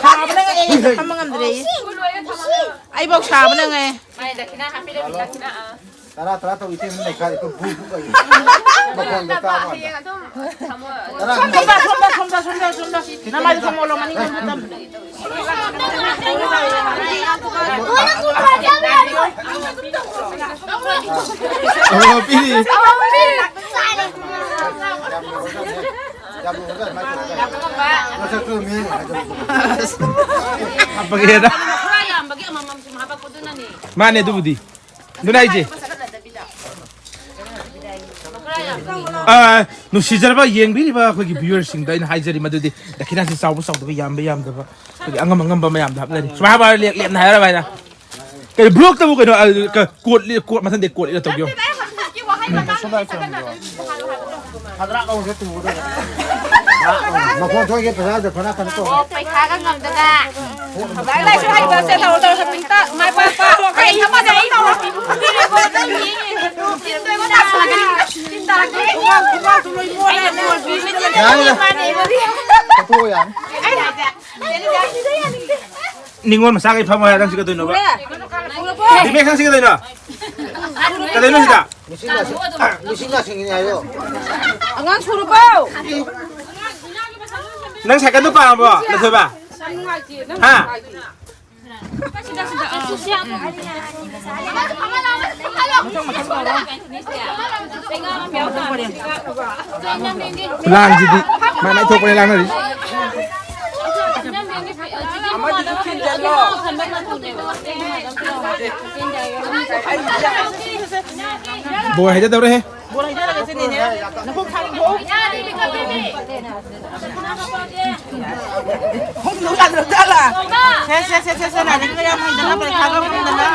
ꯁꯥꯕꯅ ꯉꯥꯏ ꯐꯝꯕ ꯉꯝꯗ꯭ꯔꯦ꯫ ꯑꯩꯕꯧ ꯁꯥꯕꯅ ꯉꯥꯏ꯫ ꯃꯥꯏ ꯗꯈꯤꯅꯥ ꯍꯥꯞꯄꯤꯔꯝꯃꯤ, ꯗꯈꯤꯅꯥ, ꯑꯥ꯫ ꯇꯔꯥ, ꯇꯔꯥ ꯇꯧ, ꯏꯇꯩ ꯃꯤꯅ ꯈꯥꯏꯔꯦ, ꯑꯩꯈꯣꯏ ꯚꯨ ꯚꯨ ꯀꯩ ꯃꯈꯣꯟꯗꯣ ꯇꯥꯕ ꯋꯥꯅꯤꯗ꯫ ꯇꯔꯥ ꯁꯣꯝꯗ, ꯁꯣꯝꯗ, ꯁꯣꯝꯗ, ꯁꯣꯝꯗ, ꯁꯣꯝꯗ꯫ ꯅꯃꯥꯏꯗꯣ ꯊꯝꯃꯣ, ꯃꯅꯤꯡ ꯊꯝꯃꯣ꯫ ꯑꯣ, ꯄꯤꯔꯤ꯫ ꯌꯥꯝ ꯂꯨꯔꯒ ꯑꯗꯨꯃꯥꯏꯅ ꯇꯧꯔꯒ ꯃꯁꯛꯇꯨ ꯃꯤꯅ ꯍꯥꯏꯗꯣꯛꯄ꯫ ꯍꯥꯞꯄꯒꯦꯗ꯫ ꯃꯥꯅꯦ ꯑꯗꯨꯕꯨꯗꯤ꯫ ꯑꯗꯨꯅ ꯑꯩꯁꯦ, ꯑ, ꯅꯨꯡꯁꯤꯖꯔꯕ ꯌꯦꯡꯕꯤꯔꯤꯕ ꯑꯩꯈꯣꯏꯒꯤ viewerꯁꯤꯡꯗ ꯑꯩꯅ ꯍꯥꯏꯖꯔꯤ ꯃꯗꯨꯗꯤ ꯗꯈꯤꯅꯥꯁꯤ ꯆꯥꯎꯕ ꯆꯥꯎꯗꯕ, ꯌꯥꯝꯕ ꯌꯥꯝꯗꯕ, ꯑꯩꯈꯣꯏꯒꯤ ꯑꯉꯝ ꯑꯉꯝꯕ ꯃꯌꯥꯝꯗ ꯍꯥꯞꯅꯔꯤ꯫ ꯁꯨꯃꯥꯏꯅ ꯍꯥꯏꯕ ꯂꯦꯞ-, ꯂꯦꯞꯅ ꯍꯥꯏꯔꯕ ꯍꯥꯏꯅ꯫ ꯀꯩꯅꯣ blockꯇꯕꯨ ꯀꯩꯅꯣ, ꯑ, ꯀ-, quote ꯂꯤ-, quote ꯃꯊꯪꯗ quote ꯏꯔ ꯇꯧꯒꯦ꯫ ꯅꯠꯇꯦꯗ, ꯑꯩ ꯍꯧꯖꯤꯛ ꯍꯧꯖꯤꯛꯀꯤ ꯋꯥꯍꯩ ꯃꯇꯥꯡꯗꯨꯗꯤ ꯁꯠ ꯁꯠ ꯍꯥꯏꯔꯛꯑꯣ꯫ ꯐꯗ꯭ꯔꯥꯛ ꯂꯥꯎꯅ ꯆꯠꯇꯨꯕꯗ꯫ ꯃꯈꯣꯟ ꯊꯣꯛꯏꯒꯦ ꯄꯩꯁꯥꯗ ꯐꯅ ꯐꯅ ꯇꯧ꯫ ꯑꯣ, ꯄꯩꯁꯥꯒ ꯉꯝꯗꯅ꯫ ꯂꯥꯏꯔꯤꯛ ꯂꯥꯏꯁꯨ ꯍꯩꯕ ꯁꯦ ꯇꯧꯔꯣ, ꯇꯧꯔꯣ, ꯁꯛꯄꯤꯟꯇ, ꯃꯥꯏ ꯄꯥꯛꯄ꯫ ꯀꯩ ꯊꯕꯛ ꯇꯧꯔꯣ, ꯇꯧꯔꯣ꯫ ꯌꯥꯔꯦꯗ꯫ ꯆꯠꯊꯣꯛꯑꯣ ꯌꯥꯔꯦ꯫ ꯑꯩꯅ ꯍꯥꯏꯁꯦ꯫ ꯅꯤꯉꯣꯜ ꯃꯆꯥꯈꯩ ꯐꯝꯃꯣ ꯍꯥꯏꯔ ꯅꯪꯁꯤ ꯀꯩꯗꯧꯅꯣꯕ? ꯁꯨꯔꯕꯣ? ꯗꯤꯃꯦꯁ ꯅꯪꯁꯤ ꯀꯩꯗꯧꯅꯣ? ꯀꯩꯗꯧꯅꯣ ꯁꯤꯗ? ꯂꯤꯁꯤꯡ ꯂꯤꯁꯤꯡ ꯂꯤꯁꯤꯡ ꯂꯤꯁꯤꯡ ꯍꯥꯏꯌꯣ꯫ ꯑꯉꯥꯡ ꯁꯨꯔꯕꯣ? ꯅꯪ ꯁꯥꯏꯀꯜꯗꯣ ꯄꯥꯝꯃꯕꯣ, ꯂꯟꯊꯣꯏꯕ? ꯍꯥ? ꯈꯨꯂꯥꯡꯁꯤꯗꯤ ꯃꯥꯏ ꯃꯥꯏ ꯊꯣꯛꯄꯅꯦ ꯂꯥꯡꯅꯔꯤ꯫ ꯕꯣꯏ ꯍꯥꯏꯖꯗꯧꯔꯦꯍꯦ꯫ ꯕꯣꯜ ꯍꯩꯊꯔꯒ ꯆꯦꯟꯅꯤꯅꯦ꯫ ꯅꯈꯣꯡ ꯊꯥꯡꯗꯣꯛꯎ꯫ ꯈꯣꯡ ꯊꯥꯡꯗꯣꯛ ꯌꯥꯗ꯭ꯔꯕ ꯖꯥꯠꯂꯥ? ꯁꯦ, ꯁꯦ, ꯁꯦ, ꯁꯦ, ꯁꯦ, ꯂꯥꯏꯔꯤꯛꯀ ꯌꯥꯝ ꯍꯩꯗꯅ, ꯄꯔꯤꯈꯥꯒ ꯐꯝꯗꯅ꯫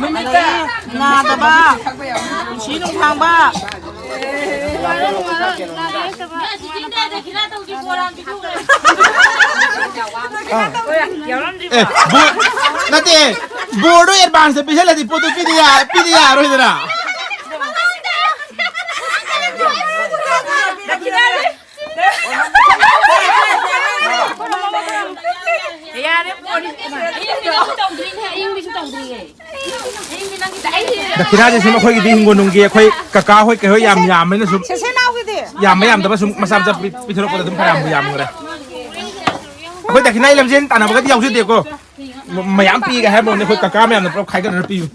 ꯅꯨꯃꯤꯠꯇ꯫ ꯑꯗꯒꯤ ꯅꯥꯗꯕ, ꯄꯨꯟꯁꯤ ꯅꯨꯡꯁꯥꯡꯕ꯫ ꯑꯦ, ꯕꯣꯔ-, ꯅꯠꯇꯦ, ꯕꯣꯔꯗꯣ advance ꯄꯤꯁꯜꯂꯗꯤ ꯄꯣꯠꯇꯣ ꯄꯤꯗ ꯌꯥ-, ꯄꯤꯗ ꯌꯥꯔꯣꯏꯗꯅ꯫ ꯌꯥꯔꯦ, ꯄꯣꯠ-, ꯑꯌꯤꯡꯕꯤꯁꯨ ꯇꯧꯗ꯭ꯔꯤꯅꯦ, ꯑꯌꯤꯡꯕꯤꯁꯨ ꯇꯧꯗ꯭ꯔꯤꯌꯦ꯫ ꯗꯈꯤꯅꯥꯁꯦ ꯁꯨꯝ ꯑꯩꯈꯣꯏꯒꯤꯗꯤ ꯍꯤꯡꯒꯣꯜ ꯅꯨꯡꯒꯤ ꯑꯩꯈꯣꯏ ꯀꯀꯥ ꯍꯣꯏ ꯀꯩ ꯍꯣꯏ ꯌꯥꯝ ꯌꯥꯝꯕꯅꯤꯅ ꯁꯨꯝ ꯁꯦꯁꯦꯅꯥꯎꯒꯤꯗꯤ ꯌꯥꯝꯕ ꯌꯥꯝꯗꯕ ꯁꯨꯝ ꯃꯆꯥ ꯃꯆꯥ ꯄꯤ- ꯄꯤꯊꯣꯔꯛꯄꯗ ꯑꯗꯨꯝ ꯐꯅꯌꯥꯝꯕꯨ ꯌꯥꯝꯈ꯭ꯔꯦ꯫ ꯑꯩꯈꯣꯏ ꯗꯈꯤꯅꯥꯒꯤ ꯂꯝꯖꯦꯟ ꯇꯥꯟꯅꯕꯒꯗꯤ ꯌꯥꯎꯖꯗꯦꯀꯣ꯫ ꯃ- ꯃꯌꯥꯝ ꯄꯤꯒꯦ ꯍꯥꯏꯕ ꯋꯥꯅꯤ, ꯑꯩꯈꯣꯏ ꯀꯀꯥ ꯃꯌꯥꯝꯅ ꯄꯨꯂꯞ ꯈꯥꯏꯒꯠꯅꯔ ꯄꯤꯌꯨ꯫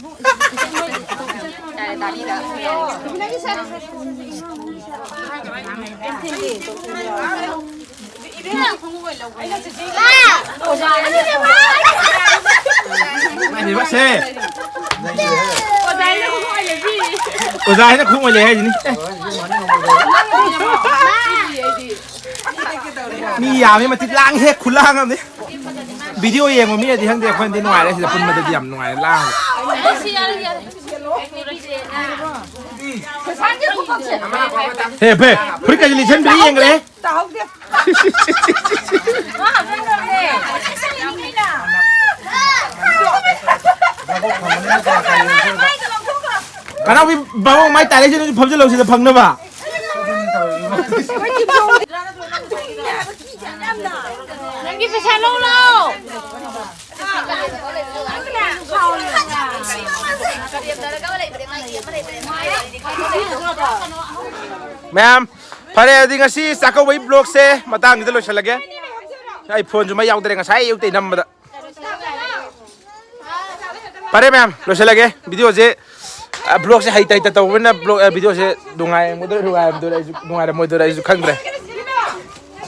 ꯃꯥꯏ ꯐꯦꯕꯁꯦ꯫ ꯑꯣꯖꯥ ꯍꯥꯏꯅ ꯈꯣꯡ ꯑꯣꯏ ꯂꯩ ꯍꯥꯏꯁꯤꯅꯤ꯫ ꯃꯤ ꯌꯥꯝꯃꯤ, ꯃꯇꯤꯛ ꯂꯥꯡꯉꯦ, ꯈꯨꯂꯥꯡ ꯑꯃꯅꯤ꯫ ꯚꯤꯗꯤꯑꯣ ꯌꯦꯡꯕ ꯃꯤꯅꯗꯤ ꯈꯪꯗꯦ, ꯑꯩꯈꯣꯏꯅꯗꯤ ꯅꯨꯡꯉꯥꯏꯔꯦ, ꯁꯤꯗ ꯄꯨꯟꯕꯗꯗꯤ ꯌꯥꯝ ꯅꯨꯡꯉꯥꯏꯔꯦ, ꯂꯥꯡꯉꯦ꯫ ꯍꯦ ꯐꯦ, ꯐꯨꯔꯤꯠ ꯀꯖꯤ ꯂꯤꯠꯁꯟꯕꯤꯗ ꯌꯦꯡꯈ꯭ꯔꯦ꯫ ꯇꯥꯍꯧꯗꯦ꯫ ꯀꯅꯥꯎꯕꯤ ꯕꯥꯕꯣꯛ ꯃꯥꯏ ꯇꯥꯔꯛꯏꯁꯦ ꯅꯣꯏꯁꯨ ꯐꯝꯖꯤꯜꯂꯧ ꯁꯤꯗ ꯐꯪꯅꯕ꯫ ꯅꯪꯒꯤ ꯄꯩꯁꯥ ꯂꯧ ꯂꯥꯎ꯫ ꯃꯌꯥꯝ ꯐꯔꯦ, ꯑꯗꯨꯗꯤ ꯉꯁꯤ ꯆꯥꯛꯀꯧꯕꯒꯤ ꯕ꯭ꯂꯣꯛꯁꯦ ꯃꯇꯥꯡꯁꯤꯗ ꯂꯣꯏꯁꯤꯜꯂꯒꯦ꯫ ꯑꯩ ꯐꯣꯟꯁꯨ ꯃꯩ ꯌꯥꯎꯗ꯭ꯔꯦ ꯉꯁꯥꯏ ꯑꯌꯨꯛꯇꯩ ꯅꯝꯕꯗ꯫ ꯐꯔꯦ ꯃꯌꯥꯝ, ꯂꯣꯏꯁꯤꯜꯂꯒꯦ ꯚꯤꯗꯤꯑꯣꯁꯦ꯫ ꯕ꯭ꯂꯣꯛꯁꯦ ꯍꯩꯇ ꯍꯩꯇ ꯇꯧꯕꯅꯤꯅ ꯕ꯭ꯂꯣꯛ ꯚꯤꯗꯤꯑꯣꯁꯦ ꯅꯨꯡꯉꯥꯏꯔꯝꯒꯗꯣꯏꯔꯥ ꯅꯨꯡꯉꯥꯏꯔꯝꯗꯣꯏꯔꯥ ꯑꯩꯁꯨ ꯅꯨꯡꯉꯥꯏꯔꯝꯃꯣꯏꯗꯣꯏꯔꯥ ꯑꯩꯁꯨ ꯈꯪꯗ꯭ꯔꯦ꯫